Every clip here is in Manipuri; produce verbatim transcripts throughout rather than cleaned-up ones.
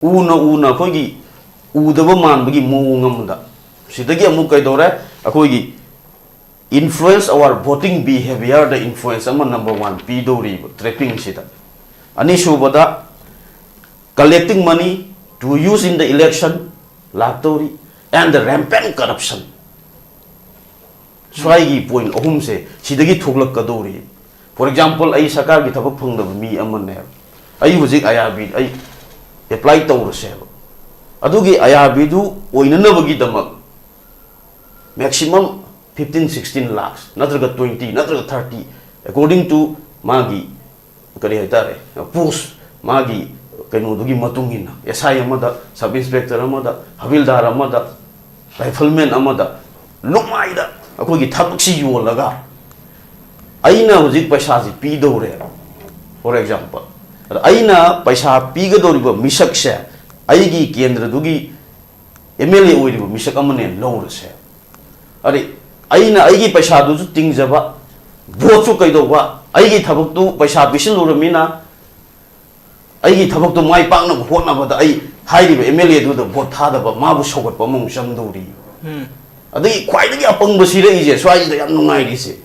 ꯎꯅ ꯎꯅ ꯑꯩꯈꯣꯏꯒꯤ ꯎꯗꯕ ꯃꯥꯟꯕꯒꯤ ꯃꯑꯣꯡ ꯑꯃꯗ, ꯁꯤꯗꯒꯤ ꯑꯃꯨꯛ ꯀꯩꯗꯧꯔꯦ? ꯑꯩꯈꯣꯏꯒꯤ influence our voting behavior the influence ꯑꯃ number one ꯄꯤꯗꯧꯔꯤꯕ trapping ꯁꯤꯗ꯫ ꯑꯅꯤꯁꯨꯕꯗ, collecting money to use in the election ꯂꯥꯛꯇꯧꯔꯤ, and the rampant corruption꯫ ꯁ꯭ꯋꯥꯏꯒꯤ point ꯑꯍꯨꯝꯁꯦ ꯁꯤꯗꯒꯤ ꯊꯣꯛꯂꯛꯀꯗꯧꯔꯤ꯫ For example, ꯑꯩ ꯁꯔꯀꯥꯔꯒꯤ ꯊꯕꯛ ꯐꯪꯗꯕ ꯃꯤ ꯑꯃꯅꯦꯕ꯫ ꯑꯩ ꯍꯧꯖꯤꯛ I R B ꯑꯩ apply ꯇꯧꯔꯁꯦꯕ꯫ ꯑꯗꯨꯒꯤ I R B do ꯑꯣꯏꯅꯅꯕꯒꯤꯗꯃꯛ maximum fifteen sixteen lakhs ꯅꯠꯇ꯭ꯔꯒ twenty ꯅꯠꯇ꯭ꯔꯒ thirty, according to ꯃꯥꯒꯤ, ꯀꯔꯤ ꯍꯥꯏꯇꯥꯔꯦ, post, ꯃꯥꯒꯤ ꯀꯩꯅꯣꯗꯨꯒꯤ ꯃꯇꯨꯡ ꯏꯟꯅ, S I ꯑꯃꯗ, sub inspector ꯑꯃꯗ, ꯍꯕꯤꯜꯗꯥꯔ ꯑꯃꯗ, rifleman ꯑꯃꯗ, ꯂꯨꯃꯥꯏꯗ ꯑꯩꯈꯣꯏꯒꯤ ꯊꯕꯛꯁꯤ ꯌꯣꯜꯂꯒ ꯑꯩꯅ ꯍꯧꯖꯤꯛ ꯄꯩꯁꯥꯁꯤ ꯄꯤꯗꯧꯔꯦ꯫ For example, ꯑꯗ ꯑꯩꯅ ꯄꯩꯁꯥ ꯄꯤꯒꯗꯧꯔꯤꯕ ꯃꯤꯁꯛꯁꯦ ꯑꯩꯒꯤ ꯀꯦꯟꯗ꯭ꯔꯗꯨꯒꯤ M L A ꯑꯣꯏꯔꯤꯕ ꯃꯤꯁꯛ ꯑꯃꯅꯦꯅ ꯂꯧꯔꯁꯦ꯫ ꯑꯗꯩ ꯑꯩꯅ ꯑꯩꯒꯤ ꯄꯩꯁꯥꯗꯨꯁꯨ ꯇꯤꯡꯖꯕ, vote ꯁꯨ ꯀꯩꯗꯧꯕ, ꯑꯩꯒꯤ ꯊꯕꯛꯇꯨ ꯄꯩꯁꯥ ꯄꯤꯁꯤꯜꯂꯨꯔꯃꯤꯅ ꯑꯩꯒꯤ ꯊꯕꯛꯇꯨ ꯃꯥꯏ ꯄꯥꯛꯅꯕ ꯍꯣꯠꯅꯕꯗ ꯑꯩ ꯍꯥꯏꯔꯤꯕ M L A ꯗꯨꯗ vote ꯊꯥꯗꯕ, ꯃꯥꯕꯨ ꯁꯧꯒꯠꯄ ꯑꯃꯃꯨꯛ ꯆꯪꯗꯧꯔꯤ꯫ ꯑꯗꯒꯤ ꯈ꯭ꯋꯥꯏꯗꯒꯤ ꯑꯄꯪꯕ ꯁꯤꯔꯛꯏꯁꯦ, ꯁ꯭ꯋꯥꯏꯁꯤꯗ ꯌꯥꯝ ꯅꯨꯡꯉꯥꯏꯔꯤꯁꯦ,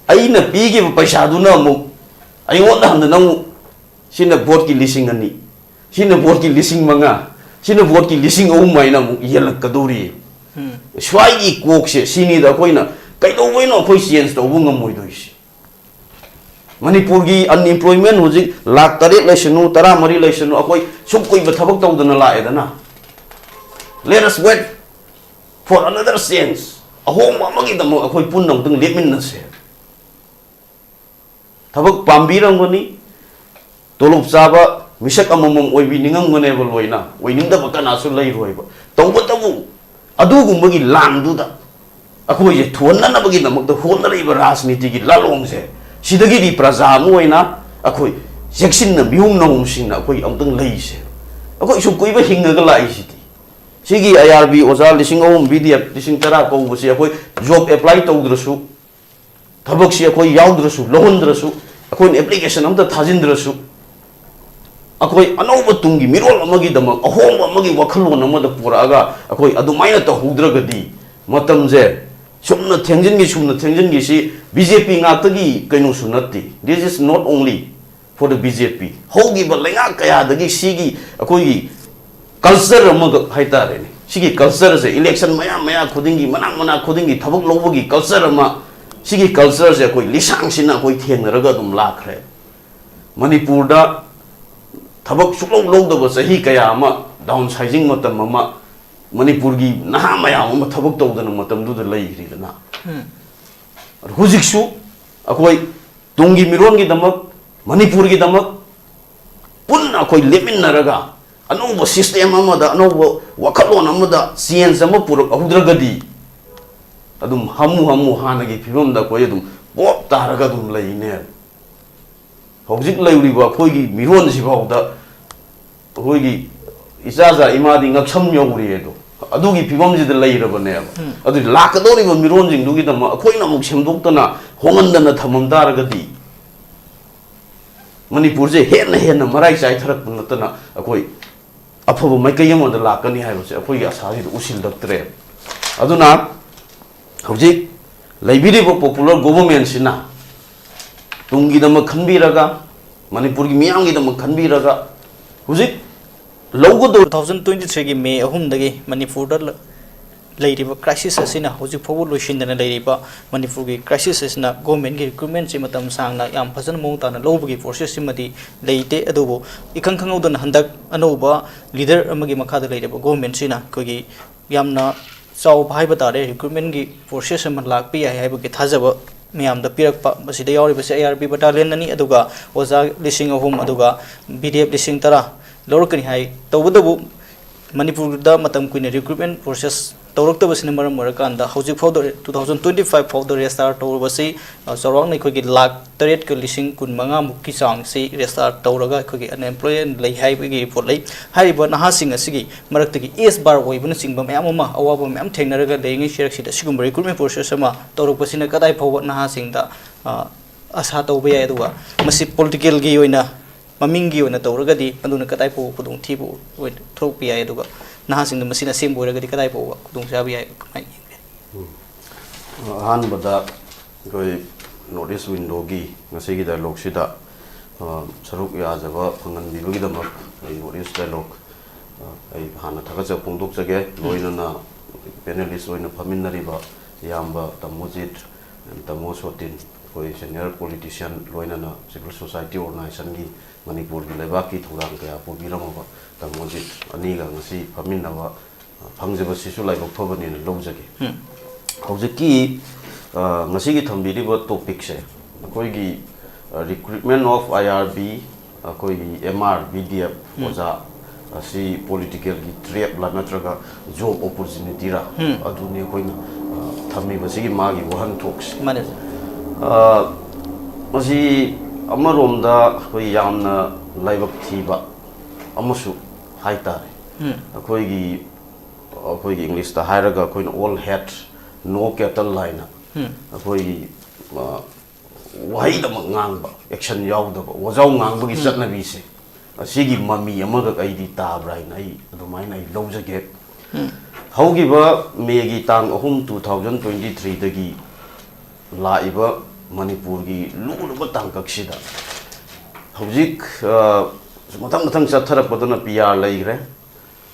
ꯑꯩꯅ ꯄꯤꯈꯤꯕ ꯄꯩꯁꯥꯗꯨꯅ ꯑꯃꯨꯛ ꯑꯩꯉꯣꯟꯗ ꯍꯟꯗꯅ ꯑꯃꯨꯛ, ꯁꯤꯅ vote ꯀꯤ ꯂꯤꯁꯤꯡ ꯑꯅꯤ, ꯁꯤꯅ vote ꯀꯤ ꯂꯤꯁꯤꯡ ꯃꯉꯥ, ꯁꯤꯅ vote ꯀꯤ ꯂꯤꯁꯤꯡ ꯑꯍꯨꯝ ꯍꯥꯏꯅ ꯑꯃꯨꯛ ꯌꯦꯜꯂꯛꯀꯗꯧꯔꯤ꯫ ꯁ꯭ꯋꯥꯏꯒꯤ ꯀꯣꯛꯁꯦ ꯁꯤꯅꯤꯗ ꯑꯩꯈꯣꯏꯅ ꯀꯩꯗꯧꯕꯩꯅꯣ ꯑꯩꯈꯣꯏ change ꯇꯧꯕ ꯉꯝꯃꯣꯏꯗꯣꯏꯁꯦ? ꯃꯅꯤꯄꯨꯔꯒꯤ unemployment ꯍꯧꯖꯤꯛ ꯂꯥꯛ ꯇꯔꯦꯠ ꯂꯩꯁꯅꯨ, ꯇꯔꯥꯃꯔꯤ ꯂꯩꯁꯅꯨ, ꯑꯩꯈꯣꯏ ꯁꯨꯛ ꯀꯨꯏꯕ ꯊꯕꯛ ꯇꯧꯗꯅ ꯂꯥꯛꯑꯦꯗꯅ꯫ Let us wait for another change꯫ ꯑꯍꯣꯡꯕ ꯑꯃꯒꯤꯗꯃꯛ ꯑꯩꯈꯣꯏ ꯄꯨꯟꯅ ꯑꯃꯨꯛꯇꯪ ꯂꯦꯞꯃꯤꯟꯅꯁꯦ꯫ ꯊꯕꯛ ꯄꯥꯝꯕꯤꯔꯝꯒꯅꯤ, ꯇꯣꯂꯣꯞ ꯆꯥꯕ ꯃꯤꯁꯛ ꯑꯃꯃꯝ ꯑꯣꯏꯕꯤꯅꯤꯡꯉꯝꯒꯅꯦꯕ ꯂꯣꯏꯅ, ꯑꯣꯏꯅꯤꯡꯗꯕ ꯀꯅꯥꯁꯨ ꯂꯩꯔꯣꯏꯕ꯫ ꯇꯧꯕꯇꯕꯨ ꯑꯗꯨꯒꯨꯝꯕꯒꯤ ꯂꯥꯟꯗꯨꯗ ꯑꯩꯈꯣꯏꯁꯦ ꯊꯨꯍꯟꯅꯅꯕꯒꯤꯗꯃꯛꯇ ꯍꯣꯠꯅꯔꯛꯏꯕ ꯔꯥꯖꯅꯤꯇꯤꯒꯤ ꯂꯥꯂꯣꯡꯁꯦ ꯁꯤꯗꯒꯤꯗꯤ ꯄ꯭ꯔꯖꯥ ꯑꯃ ꯑꯣꯏꯅ ꯑꯩꯈꯣꯏ ꯆꯦꯛꯁꯤꯟꯅ ꯃꯤꯍꯨꯝ ꯅꯍꯨꯝꯁꯤꯡꯅ ꯑꯩꯈꯣꯏ ꯑꯃꯨꯛꯇꯪ ꯂꯩꯁꯦ꯫ ꯑꯩꯈꯣꯏ ꯁꯨꯛ ꯀꯨꯏꯕ ꯍꯤꯡꯉꯒ ꯂꯥꯛꯏꯁꯤꯗꯤ꯫ ꯁꯤꯒꯤ I R B ꯑꯣꯖꯥ ꯂꯤꯁꯤꯡ ꯑꯍꯨꯝ, B D F ꯂꯤꯁꯤꯡ ꯇꯔꯥ ꯀꯧꯕꯁꯤ ꯑꯩꯈꯣꯏ job apply ꯇꯧꯗ꯭ꯔꯁꯨ, ꯊꯕꯛꯁꯤ ꯑꯩꯈꯣꯏ ꯌꯥꯎꯗ꯭ꯔꯁꯨ, ꯂꯧꯍꯟꯗ꯭ꯔꯁꯨ, ꯑꯩꯈꯣꯏꯅ application ꯑꯝꯇ ꯊꯥꯖꯤꯟꯗ꯭ꯔꯁꯨ, ꯑꯩꯈꯣꯏ ꯑꯅꯧꯕ ꯇꯨꯡꯒꯤ ꯃꯤꯔꯣꯜ ꯑꯃꯒꯤꯗꯃꯛ ꯑꯍꯣꯡꯕ ꯑꯃꯒꯤ ꯋꯥꯈꯜꯂꯣꯟ ꯑꯃꯗ ꯄꯨꯔꯛꯑꯒ ꯑꯩꯈꯣꯏ ꯑꯗꯨꯃꯥꯏꯅ ꯇꯧꯍꯧꯗ꯭ꯔꯒꯗꯤ ꯃꯇꯝꯁꯦ ꯁꯨꯝꯅ ꯊꯦꯡꯖꯤꯟꯈꯤ, ꯁꯨꯝꯅ ꯊꯦꯡꯖꯤꯟꯈꯤ꯫ ꯁꯤ ꯕꯤ ꯖꯦ ꯄꯤ ꯉꯥꯛꯇꯒꯤ ꯀꯩꯅꯣꯁꯨ ꯅꯠꯇꯦ꯫ This is not only for the B J P꯫ ꯍꯧꯈꯤꯕ ꯂꯩꯉꯥꯛ ꯀꯌꯥꯗꯒꯤ ꯁꯤꯒꯤ ꯑꯩꯈꯣꯏꯒꯤ ꯀꯜꯆꯔ ꯑꯃꯈꯛ ꯍꯥꯏꯇꯥꯔꯦꯅꯦ, ꯁꯤꯒꯤ ꯀꯜꯆꯔꯁꯦ, ꯏꯂꯦꯛꯁꯟ ꯃꯌꯥ ꯃꯌꯥ ꯈꯨꯗꯤꯡꯒꯤ, ꯃꯅꯥꯛ ꯃꯅꯥꯛ ꯈꯨꯗꯤꯡꯒꯤ ꯊꯕꯛ ꯂꯧꯕꯒꯤ ꯀꯜꯆꯔ ꯑꯃ, ꯁꯤꯒꯤ ꯀꯜꯆꯔꯁꯦ ꯑꯩꯈꯣꯏ ꯂꯤꯁꯥꯡꯁꯤꯟꯅ ꯑꯩꯈꯣꯏ ꯊꯦꯡꯅꯔꯒ ꯑꯗꯨꯝ ꯂꯥꯛꯈ꯭ꯔꯦ꯫ ꯃꯅꯤꯄꯨꯔꯗ ꯊꯕꯛ ꯁꯨꯛꯂꯧ ꯂꯧꯗꯕ ꯆꯍꯤ ꯀꯌꯥ ꯑꯃ, ꯗꯥꯎꯟ ꯁꯥꯏꯖꯤꯡ ꯃꯇꯝ ꯑꯃ, ꯃꯅꯤꯄꯨꯔꯒꯤ ꯅꯍꯥ ꯃꯌꯥꯝ ꯑꯃ ꯊꯕꯛ ꯇꯧꯗꯅ ꯃꯇꯝꯗꯨꯗ ꯂꯩꯈ꯭ꯔꯤꯗꯅ꯫ ꯑꯗꯨ ꯍꯧꯖꯤꯛꯁꯨ ꯑꯩꯈꯣꯏ ꯇꯨꯡꯒꯤ ꯃꯤꯔꯣꯟꯒꯤꯗꯃꯛ, ꯃꯅꯤꯄꯨꯔꯒꯤꯗꯃꯛ ꯄꯨꯟꯅ ꯑꯩꯈꯣꯏ ꯂꯦꯞꯃꯤꯟꯅꯔꯒ ꯑꯅꯧꯕ ꯁꯤꯁꯇꯦꯝ ꯑꯃꯗ, ꯑꯅꯧꯕ ꯋꯥꯈꯜꯂꯣꯟ ꯑꯃꯗ ꯆꯦꯟꯖ ꯑꯃ ꯄꯨꯔꯛꯍꯧꯗ꯭ꯔꯒꯗꯤ ꯑꯗꯨꯝ ꯍꯥꯃꯨ ꯍꯥꯃꯨ ꯍꯥꯟꯅꯒꯤ ꯐꯤꯕꯝꯗ ꯑꯩꯈꯣꯏ ꯑꯗꯨꯝ ꯄꯣꯞ ꯇꯥꯔꯒ ꯑꯗꯨꯝ ꯂꯩꯅꯦꯕ꯫ ꯍꯧꯖꯤꯛ ꯂꯩꯔꯤꯕ ꯑꯩꯈꯣꯏꯒꯤ ꯃꯤꯔꯣꯟꯁꯤꯐꯥꯎꯗ ꯑꯩꯈꯣꯏꯒꯤ ꯏꯆꯥꯖꯥ ꯏꯃꯥꯗꯤ ꯉꯛꯁꯝ ꯌꯧꯔꯦ ꯑꯗꯣ, ꯑꯗꯨꯒꯤ ꯐꯤꯕꯝꯁꯤꯗ ꯂꯩꯔꯕꯅꯦꯕ꯫ ꯑꯗꯨꯗꯤ ꯂꯥꯛꯀꯗꯧꯔꯤꯕ ꯃꯤꯔꯣꯟꯁꯤꯡꯗꯨꯒꯤꯗꯃꯛ ꯑꯩꯈꯣꯏꯅ ꯑꯃꯨꯛ ꯁꯦꯝꯗꯣꯛꯇꯅ ꯍꯣꯡꯍꯟꯗꯅ ꯊꯝꯃꯝ ꯇꯥꯔꯒꯗꯤ ꯃꯅꯤꯄꯨꯔꯁꯦ ꯍꯦꯟꯅ ꯍꯦꯟꯅ ꯃꯔꯥꯏ ꯆꯥꯏꯊꯔꯛꯄ ꯅꯠꯇꯅ ꯑꯩꯈꯣꯏ ꯑꯐꯕ ꯃꯥꯏꯀꯩ ꯑꯃꯗ ꯂꯥꯛꯀꯅꯤ ꯍꯥꯏꯕꯁꯦ ꯑꯩꯈꯣꯏꯒꯤ ꯑꯁꯥꯁꯤꯗ ꯎꯁꯤꯜꯂꯛꯇ꯭ꯔꯦ꯫ ꯑꯗꯨꯅ ꯍꯧꯖꯤꯛ ꯂꯩꯕꯤꯔꯤꯕ ꯄꯣꯄꯨꯂꯔ ꯒꯣꯚꯔꯟꯃꯦꯟꯁꯤꯅ ꯇꯨꯡꯒꯤꯗꯃꯛ ꯈꯟꯕꯤꯔꯒ, ꯃꯅꯤꯄꯨꯔꯒꯤ ꯃꯤꯌꯥꯝꯒꯤꯗꯃꯛ ꯈꯟꯕꯤꯔꯒ ꯍꯧꯖꯤꯛ ꯂꯧꯒꯗꯧꯔꯤꯕ ꯇꯨ ꯊꯥꯎꯖꯟ ꯇ꯭ꯋꯦꯟꯇꯤ ꯊ꯭ꯔꯤꯒꯤ ꯃꯦ ꯑꯍꯨꯝꯗꯒꯤ ꯃꯅꯤꯄꯨꯔꯗ ꯂꯩꯔꯤꯕ ꯀ꯭ꯔꯥꯏꯁꯤꯁ ꯑꯁꯤꯅ ꯍꯧꯖꯤꯛ ꯐꯥꯎꯕ ꯂꯣꯏꯁꯤꯟꯗꯅ ꯂꯩꯔꯤꯕ ꯃꯅꯤꯄꯨꯔꯒꯤ ꯀ꯭ꯔꯥꯏꯁꯤꯁ ꯑꯁꯤꯅ ꯒꯣꯔꯃꯦꯟꯒꯤ ꯔꯤꯀ꯭ꯔꯨꯠꯃꯦꯟꯁꯤ ꯃꯇꯝ ꯁꯥꯡꯅ ꯌꯥꯝ ꯐꯖꯅ ꯃꯑꯣꯡ ꯇꯥꯅ ꯂꯧꯕꯒꯤ ꯄ꯭ꯔꯣꯁꯦꯁꯁꯤꯃꯗꯤ ꯂꯩꯇꯦ꯫ ꯑꯗꯨꯕꯨ ꯏꯈꯪ ꯈꯪꯍꯧꯗꯅ ꯍꯟꯗꯛ ꯑꯅꯧꯕ ꯂꯤꯗꯔ ꯑꯃꯒꯤ ꯃꯈꯥꯗ ꯂꯩꯔꯤꯕ ꯒꯣꯔꯃꯦꯟꯁꯤꯅ ꯑꯩꯈꯣꯏꯒꯤ ꯌꯥꯝꯅ ꯆꯥꯎꯕ ꯍꯥꯏꯕ ꯇꯥꯔꯦ, ꯔꯤꯀ꯭ꯔꯨꯠꯃꯦꯟꯒꯤ ꯄ꯭ꯔꯣꯁꯦꯁ ꯑꯃ ꯂꯥꯛꯄ ꯌꯥꯏ ꯍꯥꯏꯕꯒꯤ ꯊꯥꯖꯕ ꯃꯌꯥꯝꯗ ꯄꯤꯔꯛꯄ꯫ ꯃꯁꯤꯗ ꯌꯥꯎꯔꯤꯕꯁꯦ ꯑꯥꯏ ꯑꯥꯔ ꯕꯤ ꯕꯇꯥꯂꯤꯌꯟ ꯑꯅꯤ, ꯑꯗꯨꯒ ꯑꯣꯖꯥ ꯂꯤꯁꯤꯡ ꯑꯍꯨꯝ, ꯑꯗꯨꯒ ꯕꯤ ꯗꯤ ꯑꯦꯐ ꯂꯤꯁꯤꯡ ꯇꯔꯥ ꯂꯧꯔꯛꯀꯅꯤ ꯍꯥꯏ꯫ ꯇꯧꯕꯇꯕꯨ ꯃꯅꯤꯄꯨꯔꯗ ꯃꯇꯝ ꯀꯨꯏꯅ ꯔꯤꯀ꯭ꯔꯨꯠꯃꯦꯟ ꯄ꯭ꯔꯣꯁꯦꯁ ꯇꯧꯔꯛꯇꯕꯁꯤꯅ ꯃꯔꯝ ꯑꯣꯏꯔꯀꯥꯟꯗ ꯍꯧꯖꯤꯛ ꯐꯥꯎꯗ, ꯇꯨ ꯊꯥꯎꯖꯟ ꯇ꯭ꯋꯦꯟꯇꯤ ꯐꯥꯏꯚ ꯐꯥꯎꯗ ꯔꯦꯖꯤꯁꯇꯥꯔ ꯇꯧꯔꯕꯁꯤ, ꯑ, ꯆꯥꯎꯔꯥꯛꯅ ꯑꯩꯈꯣꯏꯒꯤ ꯂꯥꯈ ꯇꯔꯦꯠꯀ ꯂꯤꯁꯤꯡ ꯀꯨꯟ ꯃꯉꯥꯃꯨꯛꯀꯤ ꯆꯥꯡꯁꯤ ꯔꯦꯖꯤꯁꯇꯥꯔ ꯇꯧꯔꯒ ꯑꯩꯈꯣꯏꯒꯤ ꯑꯟꯑꯦꯝꯄ꯭ꯂꯣꯏꯃꯦꯟ ꯂꯩ ꯍꯥꯏꯕꯒꯤ ꯔꯤꯄꯣꯔꯠ ꯂꯩ꯫ ꯍꯥꯏꯔꯤꯕ ꯅꯍꯥꯁꯤꯡ ꯑꯁꯤꯒꯤ ꯃꯔꯛꯇꯒꯤ ꯑꯦꯖ ꯕꯥꯔ ꯑꯣꯏꯕꯅꯆꯤꯡꯕ ꯃꯌꯥꯝ ꯑꯃ, ꯑꯋꯥꯕ ꯃꯌꯥꯝ ꯊꯦꯡꯅꯔꯒ ꯂꯩꯔꯤꯉꯩ ꯆꯩꯔꯛꯁꯤꯗ ꯁꯤꯒꯨꯝꯕ ꯔꯤꯀ꯭ꯔꯨꯠꯃꯦꯟ ꯄ꯭ꯔꯣꯁꯦꯁ ꯑꯃ ꯇꯧꯔꯛꯄꯁꯤꯅ ꯀꯗꯥꯏ ꯐꯥꯎꯕ ꯅꯍꯥꯁꯤꯡꯗ, ꯑ, ꯑꯁꯥ ꯇꯧꯕ ꯌꯥꯏ? ꯑꯗꯨꯒ ꯃꯁꯤ ꯄꯣꯂꯤꯇꯤꯀꯦꯜꯒꯤ ꯑꯣꯏꯅ ꯃꯃꯤꯡꯒꯤ ꯑꯣꯏꯅ ꯇꯧꯔꯒꯗꯤ ꯃꯗꯨꯅ ꯀꯗꯥꯏ ꯐꯥꯎꯕ ꯈꯨꯗꯣꯡꯊꯤꯕ ꯑꯣꯏꯅ ꯊꯣꯛꯂꯛꯄ ꯌꯥꯏ, ꯑꯗꯨꯒ ꯅꯍꯥꯁꯤꯡꯗ ꯃꯁꯤꯅ ꯑꯁꯦꯡꯕ ꯑꯣꯏꯔꯒꯗꯤ ꯀꯗꯥꯏ ꯐꯥꯎꯕ ꯈꯨꯗꯣꯡꯆꯥꯕ ꯌꯥꯏ, ꯀꯃꯥꯏꯅ ꯌꯦꯡꯒꯦ? ꯑꯍꯥꯟꯕꯗ ꯑꯩꯈꯣꯏ North East Windowꯒꯤ ꯉꯁꯤꯒꯤ dialogueꯁꯤꯗ, ꯑ, ꯁꯔꯨꯛ ꯌꯥꯖꯕ ꯐꯪꯍꯟꯕꯤꯕꯒꯤꯗꯃꯛ ꯑꯩ North East Dialogue, ꯑ, ꯑꯩ ꯍꯥꯟꯅ ꯊꯥꯒꯠꯆꯕ ꯐꯣꯡꯗꯣꯛꯆꯒꯦ꯫ ꯂꯣꯏꯅꯅ panelist ꯑꯣꯏꯅ ꯐꯝꯃꯤꯟꯅꯔꯤꯕ ꯏꯌꯥꯝꯕ ꯇꯥꯃꯣꯖꯤꯠ, ꯇꯥꯃꯣ ꯁꯣꯇꯤꯟ, ꯑꯩꯈꯣꯏ senior politician, ꯂꯣꯏꯅꯅ civil society organizationꯒꯤ ꯃꯅꯤꯄꯨꯔꯒꯤ ꯂꯩꯕꯥꯛꯀꯤ ꯊꯧꯗꯥꯡ ꯀꯌꯥ ꯄꯨꯕꯤꯔꯝꯃꯕ ꯇꯥꯃꯣꯖꯤꯠ ꯑꯅꯤꯒ ꯉꯁꯤ ꯐꯝꯃꯤꯟꯅꯕ, ꯑ, ꯐꯪꯖꯕꯁꯤꯁꯨ ꯂꯥꯏꯕꯛ ꯐꯕꯅꯦꯅ ꯂꯧꯖꯒꯦ꯫ ꯎꯝ꯫ ꯍꯧꯖꯤꯛꯀꯤ, ꯑ, ꯉꯁꯤꯒꯤ ꯊꯝꯕꯤꯔꯤꯕ topicꯁꯦ ꯑꯩꯈꯣꯏꯒꯤ, ꯑ, recruitment of IRB, ꯑꯩꯈꯣꯏꯒꯤ MR, VDF ꯎꯝ꯫ ꯑꯣꯖꯥ ꯑꯁꯤ politicalꯒꯤ trapꯂ ꯅꯠꯇ꯭ꯔꯒ job opportunityꯔ? ꯎꯝ꯫ ꯑꯗꯨꯅꯤ ꯑꯩꯈꯣꯏꯅ, ꯑ, ꯊꯝꯃꯤꯕꯁꯤꯒꯤ ꯃꯥꯒꯤ ꯋꯥꯍꯟꯊꯣꯛꯁꯦ꯫ ꯃꯥꯅꯦ, ꯁꯔ꯫ ꯑ, ꯃꯁꯤ ꯑꯃꯔꯣꯝꯗ ꯑꯩꯈꯣꯏ ꯌꯥꯝꯅ ꯂꯥꯏꯕꯛ ꯊꯤꯕ ꯑꯃꯁꯨ ꯍꯥꯏꯇꯥꯔꯦ꯫ ꯎꯝ꯫ ꯑꯩꯈꯣꯏꯒꯤ, ꯑꯩꯈꯣꯏꯒꯤ Englishꯇ ꯍꯥꯏꯔꯒ ꯑꯩꯈꯣꯏꯅ "All hat, no cattle" ꯍꯥꯏꯅ ꯎꯝ꯫ ꯑꯩꯈꯣꯏꯒꯤ, ꯑ, ꯋꯥꯍꯩꯗꯃꯛ ꯉꯥꯡꯕ, action ꯌꯥꯎꯗꯕ, ꯋꯥꯖꯥꯎ ꯉꯥꯡꯕꯒꯤ ꯎꯝ꯫ ꯆꯠꯅꯕꯤꯁꯦ, ꯑꯁꯤꯒꯤ ꯃꯃꯤ ꯑꯃꯈꯛ ꯑꯩꯗꯤ ꯇꯥꯕ꯭ꯔꯥ ꯍꯥꯏꯅ ꯑꯩ ꯑꯗꯨꯃꯥꯏꯅ ꯑꯩ ꯂꯧꯖꯒꯦ꯫ ꯎꯝ꯫ ꯍꯧꯈꯤꯕ Mayꯒꯤ ꯇꯥꯡ ꯑꯍꯨꯝ, two thousand twenty threeꯗꯒꯤ ꯂꯥꯛꯏꯕ ꯃꯅꯤꯄꯨꯔꯒꯤ ꯂꯨꯔꯕ ꯇꯥꯡꯀꯛꯁꯤꯗ ꯍꯧꯖꯤꯛ, ꯑ, ꯃꯊꯪ ꯃꯊꯪ ꯆꯠꯊꯔꯛꯄꯗꯨꯅ PR ꯂꯩꯈ꯭ꯔꯦ꯫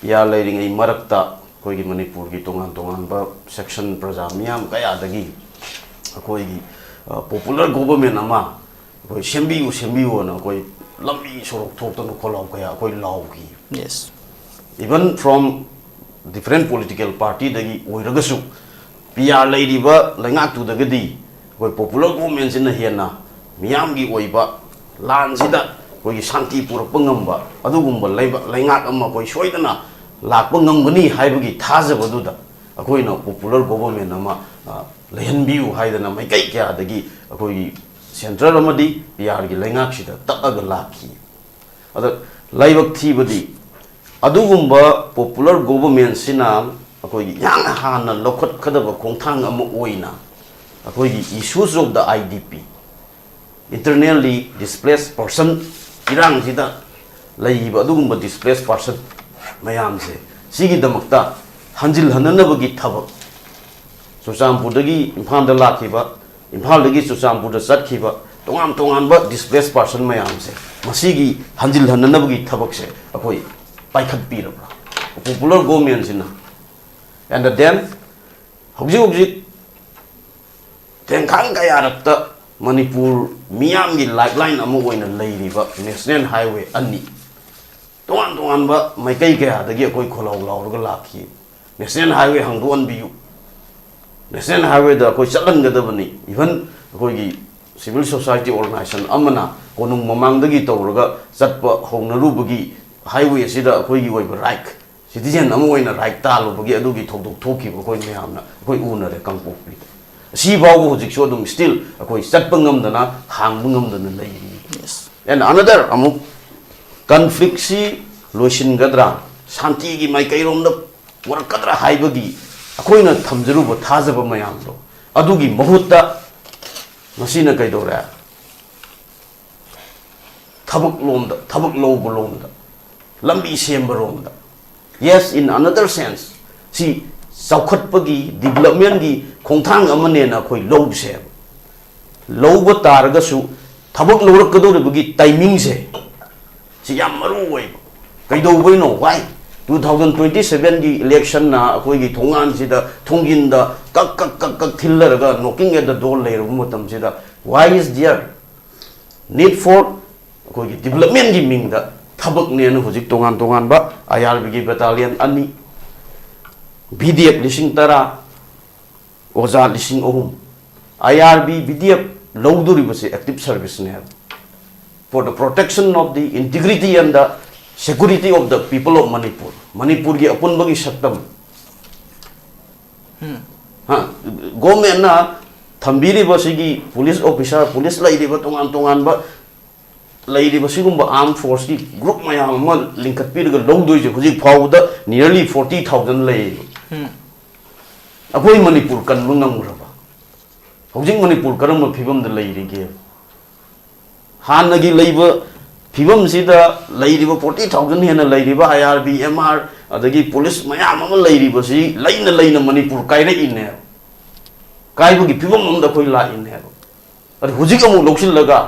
PR ꯂꯩꯔꯤꯉꯩ ꯃꯔꯛꯇ ꯑꯩꯈꯣꯏꯒꯤ ꯃꯅꯤꯄꯨꯔꯒꯤ ꯇꯣꯉꯥꯟ ꯇꯣꯉꯥꯟꯕ section, ꯄ꯭ꯔꯖꯥ ꯃꯤꯌꯥꯝ ꯀꯌꯥꯗꯒꯤ ꯑꯩꯈꯣꯏꯒꯤ, ꯑ, popular government ꯑꯃ ꯑꯩꯈꯣꯏ ꯁꯦꯝꯕꯤꯌꯨ, ꯁꯦꯝꯕꯤꯌꯨꯅ ꯑꯩꯈꯣꯏ ꯂꯝꯕꯤ ꯁꯣꯔꯣꯛ ꯊꯣꯛꯇꯅ ꯈꯣꯜꯂꯥꯎ ꯀꯌꯥ ꯑꯩꯈꯣꯏ ꯂꯥꯎꯈꯤ꯫ Yes. Even from different political partyꯗꯒꯤ ꯑꯣꯏꯔꯒꯁꯨ, PR ꯂꯩꯔꯤꯕ ꯂꯩꯉꯥꯛꯇꯨꯗꯒꯗꯤ ꯑꯩꯈꯣꯏ popular governmentꯁꯤꯅ ꯍꯦꯟꯅ ꯃꯤꯌꯥꯝꯒꯤ ꯑꯣꯏꯕ ꯂꯥꯟꯁꯤꯗ ꯑꯩꯈꯣꯏꯒꯤ ꯁꯥꯟꯇꯤ ꯄꯨꯔꯛꯄ ꯉꯝꯕ ꯑꯗꯨꯒꯨꯝꯕ ꯂꯩꯕ-, ꯂꯩꯉꯥꯛ ꯑꯃ ꯑꯩꯈꯣꯏ ꯁꯣꯏꯗꯅ ꯂꯥꯛꯄ ꯉꯝꯒꯅꯤ ꯍꯥꯏꯕꯒꯤ ꯊꯥꯖꯕꯗꯨꯗ ꯑꯩꯈꯣꯏꯅ popular government ꯑꯃ, ꯑ, ꯂꯩꯍꯟꯕꯤꯌꯨ ꯍꯥꯏꯗꯅ ꯃꯥꯏꯀꯩ ꯀꯌꯥꯗꯒꯤ ꯑꯩꯈꯣꯏꯒꯤ central ꯑꯃꯗꯤ PRꯒꯤ ꯂꯩꯉꯥꯛꯁꯤꯗ ꯇꯛꯑꯒ ꯂꯥꯛꯈꯤ꯫ ꯑꯗ ꯂꯥꯏꯕꯛ ꯊꯤꯕꯗꯤ, ꯑꯗꯨꯒꯨꯝꯕ popular governmentꯁꯤꯅ ꯑꯩꯈꯣꯏꯒꯤ ꯌꯥꯝꯅ ꯍꯥꯟꯅ ꯂꯧꯈꯠꯀꯗꯕ ꯈꯣꯡꯊꯥꯡ ꯑꯃ ꯑꯣꯏꯅ ꯑꯩꯈꯣꯏꯒꯤ issues of the IDP, internally displaced person, ꯏꯔꯥꯡꯁꯤꯗ ꯂꯩꯔꯤꯕ ꯑꯗꯨꯒꯨꯝꯕ displaced person ꯃꯌꯥꯝꯁꯦ, ꯁꯤꯒꯤꯗꯃꯛꯇ ꯍꯟꯖꯤꯜꯍꯟꯅꯅꯕꯒꯤ ꯊꯕꯛ, ꯆꯨꯔꯆꯥꯟꯄꯨꯔꯗꯒꯤ ꯏꯝꯐꯥꯜꯗ ꯂꯥꯛꯈꯤꯕ, ꯏꯝꯐꯥꯜꯗꯒꯤ ꯆꯨꯔꯆꯥꯟꯄꯨꯔꯗ ꯆꯠꯈꯤꯕ ꯇꯣꯉꯥꯟ ꯇꯣꯉꯥꯟꯕ displaced person ꯃꯌꯥꯝꯁꯦ, ꯃꯁꯤꯒꯤ ꯍꯟꯖꯤꯜꯍꯟꯅꯅꯕꯒꯤ ꯊꯕꯛꯁꯦ ꯑꯩꯈꯣꯏ ꯄꯥꯏꯈꯠꯄꯤꯔꯕ꯭ꯔꯥ? Popular government ꯁꯤꯅ, and then ꯍꯧꯖꯤꯛ ꯍꯧꯖꯤꯛ ꯊꯦꯡꯈꯥꯡ ꯀꯌꯥꯔꯛꯇ ꯃꯅꯤꯄꯨꯔ ꯃꯤꯌꯥꯝꯒꯤ lifeline ꯑꯃ ꯑꯣꯏꯅ ꯂꯩꯔꯤꯕ National Highway ꯑꯅꯤ, ꯇꯣꯉꯥꯟ ꯇꯣꯉꯥꯟꯕ ꯃꯥꯏꯀꯩ ꯀꯌꯥꯗꯒꯤ ꯑꯩꯈꯣꯏ ꯈꯣꯜꯂꯥꯎ ꯂꯥꯎꯔꯒ ꯂꯥꯛꯈꯤ꯫ National Highway ꯍꯥꯡꯗꯣꯛꯍꯟꯕꯤꯌꯨ, National Highway ꯗ ꯑꯩꯈꯣꯏ ꯆꯠꯍꯟꯒꯗꯕꯅꯤ꯫ Even ꯑꯩꯈꯣꯏꯒꯤ civil society organization ꯑꯃꯅ ꯀꯣꯅꯨꯡ ꯃꯃꯥꯡꯗꯒꯤ ꯇꯧꯔꯒ ꯆꯠꯄ ꯍꯧꯅꯔꯨꯕꯒꯤ highway ꯑꯁꯤꯗ ꯑꯩꯈꯣꯏꯒꯤ ꯑꯣꯏꯕ right, citizen ꯑꯃ ꯑꯣꯏꯅ right ꯇꯥꯜꯂꯨꯕꯒꯤ ꯑꯗꯨꯒꯤ ꯊꯧꯗꯣꯛ ꯊꯣꯛꯈꯤꯕ ꯑꯩꯈꯣꯏ ꯃꯌꯥꯝꯅ ꯑꯩꯈꯣꯏ ꯎꯅꯔꯦ ꯀꯥꯡꯄꯣꯛꯄꯤꯗ꯫ ꯑꯁꯤ ꯐꯥꯎꯕ ꯍꯧꯖꯤꯛꯁꯨ ꯑꯗꯨꯝ still ꯑꯩꯈꯣꯏ ꯆꯠꯄ ꯉꯝꯗꯅ, ꯍꯥꯡꯕ ꯉꯝꯗꯅ ꯂꯩꯔꯤ꯫ Yes. And another ꯑꯃꯨꯛ, conflict ꯁꯤ ꯂꯣꯏꯁꯤꯟꯒꯗ꯭ꯔꯥ, ꯁꯥꯟꯇꯤꯒꯤ ꯃꯥꯏꯀꯩꯔꯣꯝꯗ ꯄꯨꯔꯛꯀꯗ꯭ꯔꯥ ꯍꯥꯏꯕꯒꯤ ꯑꯩꯈꯣꯏꯅ ꯊꯝꯖꯔꯨꯕ ꯊꯥꯖꯕ ꯃꯌꯥꯝꯗꯣ, ꯑꯗꯨꯒꯤ ꯃꯍꯨꯠꯇ ꯃꯁꯤꯅ ꯀꯩꯗꯧꯔꯦ? ꯊꯕꯛ ꯂꯣꯝꯗ, ꯊꯕꯛ ꯂꯧꯕ ꯂꯣꯝꯗ, ꯂꯝꯕꯤ ꯁꯦꯝꯕ ꯔꯣꯝꯗ, yes, in another sense, ꯁꯤ ꯆꯥꯎꯈꯠꯄꯒꯤ, development ꯀꯤ ꯈꯣꯡꯊꯥꯡ ꯑꯃꯅꯦꯅ ꯑꯩꯈꯣꯏ ꯂꯧꯁꯦꯕ꯫ ꯂꯧꯕ ꯇꯥꯔꯒꯁꯨ ꯊꯕꯛ ꯂꯧꯔꯛꯀꯗꯧꯔꯤꯕꯒꯤ timing ꯁꯦ, ꯁꯤ ꯌꯥꯝ ꯃꯔꯨ ꯑꯣꯏꯕ꯫ ꯀꯩꯗꯧꯕꯩꯅꯣ? Why? Two thousand twenty seven ꯒꯤ election ꯅ ꯑꯩꯈꯣꯏꯒꯤ ꯊꯣꯡꯒꯥꯟꯁꯤꯗ, ꯊꯣꯡꯖꯤꯟꯗ ꯀꯛ ꯀꯛ ꯀꯛ ꯀꯛ ꯊꯤꯜꯂꯔꯒ, knocking at the door ꯂꯩꯔꯕ ꯃꯇꯝꯁꯤꯗ, why is there need for ꯑꯩꯈꯣꯏꯒꯤ development ꯀꯤ ꯃꯤꯡꯗ ꯊꯕꯛꯅꯦꯅ ꯍꯧꯖꯤꯛ ꯇꯣꯉꯥꯟ ꯇꯣꯉꯥꯟꯕ IRB ꯒꯤ battalion ꯑꯅꯤ, VDF ꯂꯤꯁꯤꯡ ꯇꯔꯥ, ꯑꯣꯖꯥ ꯂꯤꯁꯤꯡ ꯑꯍꯨꯝ, IRB, VDF ꯂꯧꯗꯣꯔꯤꯕꯁꯦ active service ꯅꯦ ꯍꯥꯏꯕ, for the protection of the integrity and the security of the people of Manipur, ꯃꯅꯤꯄꯨꯔꯒꯤ ꯑꯄꯨꯟꯕꯒꯤ ꯁꯛꯇꯝ꯫ ꯍꯥ, government ꯅ ꯊꯝꯕꯤꯔꯤꯕ ꯁꯤꯒꯤ police officer, police ꯂꯩꯔꯤꯕ ꯇꯣꯉꯥꯟ ꯇꯣꯉꯥꯟꯕ ꯂꯩꯔꯤꯕ ꯁꯤꯒꯨꯝꯕ armed force ꯀꯤ group ꯃꯌꯥꯝ ꯑꯃ ꯂꯤꯡꯈꯠꯄꯤꯔꯒ ꯂꯧꯗꯣꯏꯁꯦ ꯍꯧꯖꯤꯛ ꯐꯥꯎꯕꯗ nearly forty thousand ꯂꯩꯌꯦꯕ꯫ ꯑꯩꯈꯣꯏ ꯃꯅꯤꯄꯨꯔ ꯀꯟꯕ ꯉꯝꯈ꯭ꯔꯕ? ꯍꯧꯖꯤꯛ ꯃꯅꯤꯄꯨꯔ ꯀꯔꯝꯕ ꯐꯤꯕꯝꯗ ꯂꯩꯔꯤꯒꯦ? ꯍꯥꯟꯅꯒꯤ ꯂꯩꯕ ꯐꯤꯕꯝꯁꯤꯗ ꯂꯩꯔꯤꯕ ꯐꯣꯔꯇꯤ ꯊꯥꯎꯖꯟ ꯍꯦꯟꯅ ꯂꯩꯔꯤꯕ ꯑꯥꯏ ꯑꯥꯔ ꯕꯤ, ꯑꯦꯝ ꯑꯥꯔ, ꯑꯗꯒꯤ ꯄꯨꯂꯤꯁ ꯃꯌꯥꯝ ꯑꯃ ꯂꯩꯔꯤꯕꯁꯤ ꯂꯩꯅ ꯂꯩꯅ ꯃꯅꯤꯄꯨꯔ ꯀꯥꯏꯔꯛꯏꯅꯦꯕ꯫ ꯀꯥꯏꯕꯒꯤ ꯐꯤꯕꯝ ꯑꯃꯗ ꯑꯩꯈꯣꯏ ꯂꯥꯛꯏꯅꯦꯕ꯫ ꯑꯗꯨ ꯍꯧꯖꯤꯛ ꯑꯃꯨꯛ ꯂꯧꯁꯤꯜꯂꯒ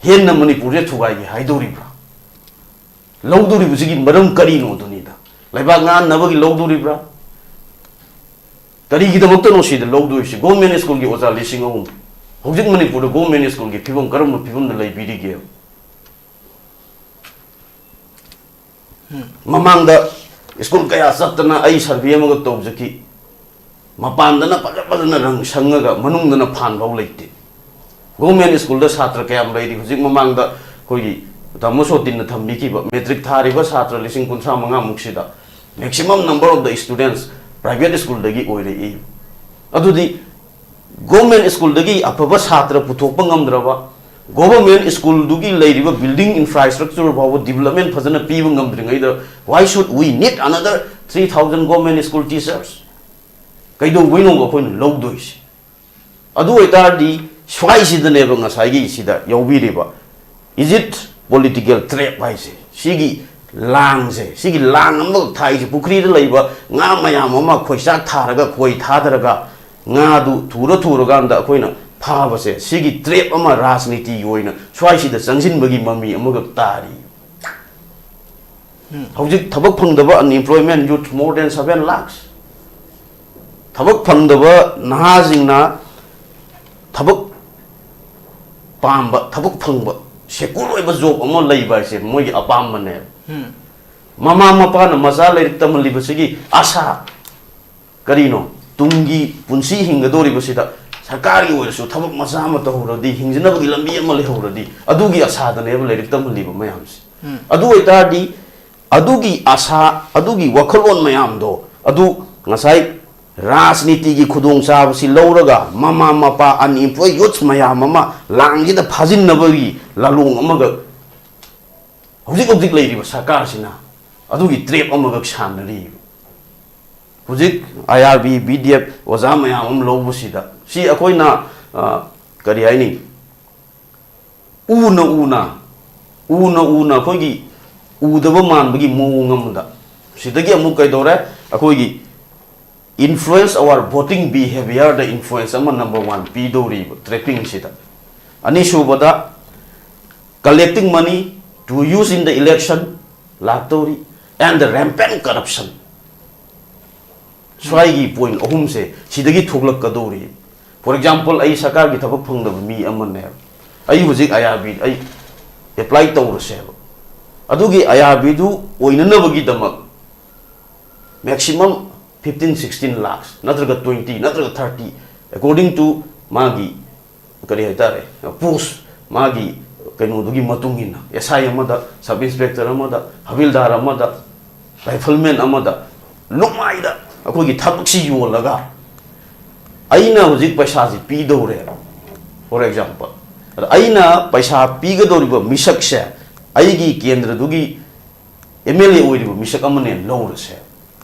ꯍꯦꯟꯅ ꯃꯅꯤꯄꯨꯔꯁꯦ ꯊꯨꯒꯥꯏꯒꯦ ꯍꯥꯏꯗꯧꯔꯤꯕ꯭ꯔꯥ? ꯂꯧꯗꯣꯔꯤꯕꯁꯤꯒꯤ ꯃꯔꯝ ꯀꯔꯤꯅꯣ ꯑꯗꯨꯅꯤꯗ꯫ ꯂꯩꯕꯥꯛ ꯉꯥꯛꯅꯕꯒꯤ ꯂꯧꯗꯣꯔꯤꯕ꯭ꯔꯥ? ꯀꯔꯤꯒꯤꯗꯃꯛꯇꯅꯣ ꯁꯤꯗ ꯂꯧꯗꯣꯏꯁꯤ? ꯒꯣꯔꯃꯦꯟ ꯁ꯭ꯀꯨꯜꯒꯤ ꯑꯣꯖꯥ ꯂꯤꯁꯤꯡ ꯑꯍꯨꯝ꯫ ꯍꯧꯖꯤꯛ ꯃꯅꯤꯄꯨꯔꯗ ꯒꯣꯔꯃꯦꯟ ꯁ꯭ꯀꯨꯜꯒꯤ ꯐꯤꯕꯝ ꯀꯔꯝꯕ ꯐꯤꯕꯝꯗ ꯂꯩꯕꯤꯔꯤꯒꯦ? ꯃꯃꯥꯡꯗ ꯁ꯭ꯀꯨꯜ ꯀꯌꯥ ꯆꯠꯇꯅ ꯑꯩ ꯁꯔꯚꯦ ꯑꯃꯒ ꯇꯧꯖꯈꯤ꯫ ꯃꯄꯥꯟꯗꯅ ꯐꯖ ꯐꯖꯅ ꯔꯪ ꯁꯪꯉꯒ ꯃꯅꯨꯡꯗꯅ ꯐꯥꯟ ꯐꯥꯎ ꯂꯩꯇꯦ꯫ ꯒꯣꯔꯃꯦꯟ ꯁ꯭ꯀꯨꯜꯗ ꯁꯥꯇ꯭ꯔ ꯀꯌꯥꯝ ꯂꯩꯔꯤ? ꯍꯧꯖꯤꯛ ꯃꯃꯥꯡꯗ ꯑꯩꯈꯣꯏꯒꯤ ꯇꯥꯃꯣ ꯁꯣꯇꯤꯟꯅ ꯊꯝꯕꯤꯈꯤꯕ ꯃꯦꯇ꯭ꯔꯤꯛ ꯊꯥꯔꯤꯕ ꯁꯥꯇ꯭ꯔ ꯂꯤꯁꯤꯡ ꯀꯨꯟꯊ꯭ꯔꯥ ꯃꯉꯥꯃꯨꯛꯁꯤꯗ maximum number of the students private ꯁ꯭ꯀꯨꯜꯗꯒꯤ ꯑꯣꯏꯔꯛꯏ꯫ ꯑꯗꯨꯗꯤ ꯒꯣꯔꯃꯦꯟ ꯁ꯭ꯀꯨꯜꯗꯒꯤ ꯑꯐꯕ ꯁꯥꯇ꯭ꯔ ꯄꯨꯊꯣꯛꯄ ꯉꯝꯗ꯭ꯔꯕ, ꯒꯣꯚꯔꯃꯦꯟ ꯁ꯭ꯀꯨꯜꯗꯨꯒꯤ ꯂꯩꯔꯤꯕ ꯕꯤꯜꯗꯤꯡ ꯏꯟꯐ꯭ꯔꯥꯁ꯭ꯇ꯭ꯔꯛꯆꯔ ꯐꯥꯎꯕ ꯗꯤꯕꯂꯞꯃꯦꯟ ꯐꯖꯅ ꯄꯤꯕ ꯉꯝꯗ꯭ꯔꯤꯉꯩꯗ, why should we need another three thousand government school teachers? ꯀꯩꯗꯧꯕꯩꯅꯣꯕ ꯑꯩꯈꯣꯏꯅ ꯂꯧꯗꯣꯏꯁꯦ? ꯑꯗꯨ ꯑꯣꯏꯇꯥꯔꯗꯤ ꯁ꯭ꯋꯥꯏꯁꯤꯗꯅꯦꯕ ꯉꯁꯥꯏꯒꯤ ꯁꯤꯗ ꯌꯥꯎꯕꯤꯔꯤꯕ, is it political trap ꯍꯥꯏꯁꯦ? ꯁꯤꯒꯤ ꯂꯥꯡꯁꯦ, ꯁꯤꯒꯤ ꯂꯥꯡ ꯑꯃꯈꯛ ꯊꯥꯛꯏꯁꯦ, ꯄꯨꯈ꯭ꯔꯤꯗ ꯂꯩꯕ ꯉꯥ ꯃꯌꯥꯝ ꯑꯃ ꯈꯣꯏꯆꯥꯛ ꯊꯥꯔꯒ, ꯈꯣꯏ ꯊꯥꯗꯔꯒ, ꯉꯥꯗꯨ ꯊꯨꯔ ꯊꯨꯔꯀꯥꯟꯗ ꯑꯩꯈꯣꯏꯅ ꯐꯥꯕꯁꯦ, ꯁꯤꯒꯤ ꯇ꯭ꯔꯦꯞ ꯑꯃ ꯔꯥꯖꯅꯤꯇꯤꯒꯤ ꯑꯣꯏꯅ ꯁ꯭ꯋꯥꯏꯁꯤꯗ ꯆꯪꯁꯤꯟꯕꯒꯤ ꯃꯃꯤ ꯑꯃꯈꯛ ꯇꯥꯔꯤ꯫ ꯍꯧꯖꯤꯛ ꯊꯕꯛ ꯐꯪꯗꯕ unemployment youth more than seven lakhs꯫ ꯊꯕꯛ ꯐꯪꯗꯕ ꯅꯍꯥꯁꯤꯡꯅ ꯊꯕꯛ ꯄꯥꯝꯕ, ꯊꯕꯛ ꯐꯪꯕ, ꯁꯦꯀ꯭ꯌꯨꯔ ꯑꯣꯏꯕ ꯖꯣꯕ ꯑꯃ ꯂꯩꯕ ꯍꯥꯏꯁꯦ ꯃꯣꯏꯒꯤ ꯑꯄꯥꯝꯕꯅꯦꯕ꯫ ꯃꯃꯥ ꯃꯄꯥꯅ ꯃꯆꯥ ꯂꯥꯏꯔꯤꯛ ꯇꯝꯍꯜꯂꯤꯕꯁꯤꯒꯤ ꯑꯁꯥ ꯀꯔꯤꯅꯣ? ꯇꯨꯡꯒꯤ ꯄꯨꯟꯁꯤ ꯍꯤꯡꯒꯗꯧꯔꯤꯕꯁꯤꯗ ꯁꯔꯀꯥꯔꯒꯤ ꯑꯣꯏꯔꯁꯨ ꯊꯕꯛ ꯃꯆꯥ ꯑꯃ ꯇꯧꯍꯧꯔꯗꯤ, ꯍꯤꯡꯖꯅꯕꯒꯤ ꯂꯝꯕꯤ ꯑꯃ ꯂꯩꯍꯧꯔꯗꯤ, ꯑꯗꯨꯒꯤ ꯑꯁꯥꯗꯅꯦꯕ ꯂꯥꯏꯔꯤꯛ ꯇꯝꯍꯜꯂꯤꯕ ꯃꯌꯥꯝꯁꯦ꯫ ꯑꯗꯨ ꯑꯣꯏꯇꯥꯔꯗꯤ ꯑꯗꯨꯒꯤ ꯑꯁꯥ, ꯑꯗꯨꯒꯤ ꯋꯥꯈꯜꯂꯣꯟ ꯃꯌꯥꯝꯗꯣ, ꯑꯗꯨ ꯉꯁꯥꯏ ꯔꯥꯖꯅꯤꯇꯤꯒꯤ ꯈꯨꯗꯣꯡꯆꯥꯕꯁꯤ ꯂꯧꯔꯒ ꯃꯃꯥ ꯃꯄꯥ unemployed youths ꯃꯌꯥꯝ ꯑꯃ ꯂꯥꯡꯁꯤꯗ ꯐꯥꯖꯤꯟꯅꯕꯒꯤ ꯂꯥꯂꯣꯡ ꯑꯃꯒ ꯍꯧꯖꯤꯛ ꯍꯧꯖꯤꯛ ꯂꯩꯔꯤꯕ ꯁꯔꯀꯥꯔꯁꯤꯅ ꯑꯗꯨꯒꯤ ꯇ꯭ꯔꯦꯞ ꯑꯃꯈꯛ ꯁꯥꯟꯅꯔꯤꯕ꯫ ꯍꯧꯖꯤꯛ I R B, B D F ꯑꯣꯖꯥ ꯃꯌꯥꯝ ꯑꯃ ꯂꯧꯕꯁꯤꯗ, ꯁꯤ ꯑꯩꯈꯣꯏꯅ, ꯑ, ꯀꯔꯤ ꯍꯥꯏꯅꯤ, ꯎꯅ ꯎꯅ ꯎꯅ ꯎꯅ ꯑꯩꯈꯣꯏꯒꯤ ꯎꯗꯕ ꯃꯥꯟꯕꯒꯤ ꯃꯑꯣꯡ ꯑꯃꯗ, ꯁꯤꯗꯒꯤ ꯑꯃꯨꯛ ꯀꯩꯗꯧꯔꯦ? ꯑꯩꯈꯣꯏꯒꯤ influence our voting behavior the influence ꯑꯃ number one ꯄꯤꯗꯧꯔꯤꯕ trapping ꯁꯤꯗ꯫ ꯑꯅꯤꯁꯨꯕꯗ, collecting money to use in the election ꯂꯥꯛꯇꯧꯔꯤ, and the rampant corruption꯫ ꯁ꯭ꯋꯥꯏꯒꯤ point ꯑꯍꯨꯝꯁꯦ ꯁꯤꯗꯒꯤ ꯊꯣꯛꯂꯛꯀꯗꯧꯔꯤ꯫ For example, ꯑꯩ ꯁꯔꯀꯥꯔꯒꯤ ꯊꯕꯛ ꯐꯪꯗꯕ ꯃꯤ ꯑꯃꯅꯦꯕ꯫ ꯑꯩ ꯍꯧꯖꯤꯛ I R B ꯑꯩ apply ꯇꯧꯔꯁꯦꯕ꯫ ꯑꯗꯨꯒꯤ I R B do ꯑꯣꯏꯅꯅꯕꯒꯤꯗꯃꯛ maximum fifteen sixteen lakhs ꯅꯠꯇ꯭ꯔꯒ twenty ꯅꯠꯇ꯭ꯔꯒ thirty, according to ꯃꯥꯒꯤ, ꯀꯔꯤ ꯍꯥꯏꯇꯥꯔꯦ, post, ꯃꯥꯒꯤ ꯀꯩꯅꯣꯗꯨꯒꯤ ꯃꯇꯨꯡ ꯏꯟꯅ, S I ꯑꯃꯗ, sub inspector ꯑꯃꯗ, ꯍꯕꯤꯜꯗꯥꯔ ꯑꯃꯗ, rifleman ꯑꯃꯗ, ꯂꯨꯃꯥꯏꯗ ꯑꯩꯈꯣꯏꯒꯤ ꯊꯕꯛꯁꯤ ꯌꯣꯜꯂꯒ ꯑꯩꯅ ꯍꯧꯖꯤꯛ ꯄꯩꯁꯥꯁꯤ ꯄꯤꯗꯧꯔꯦ꯫ For example, ꯑꯗ ꯑꯩꯅ ꯄꯩꯁꯥ ꯄꯤꯒꯗꯧꯔꯤꯕ ꯃꯤꯁꯛꯁꯦ ꯑꯩꯒꯤ ꯀꯦꯟꯗ꯭ꯔꯗꯨꯒꯤ M L A ꯑꯣꯏꯔꯤꯕ ꯃꯤꯁꯛ ꯑꯃꯅꯦꯅ ꯂꯧꯔꯁꯦ꯫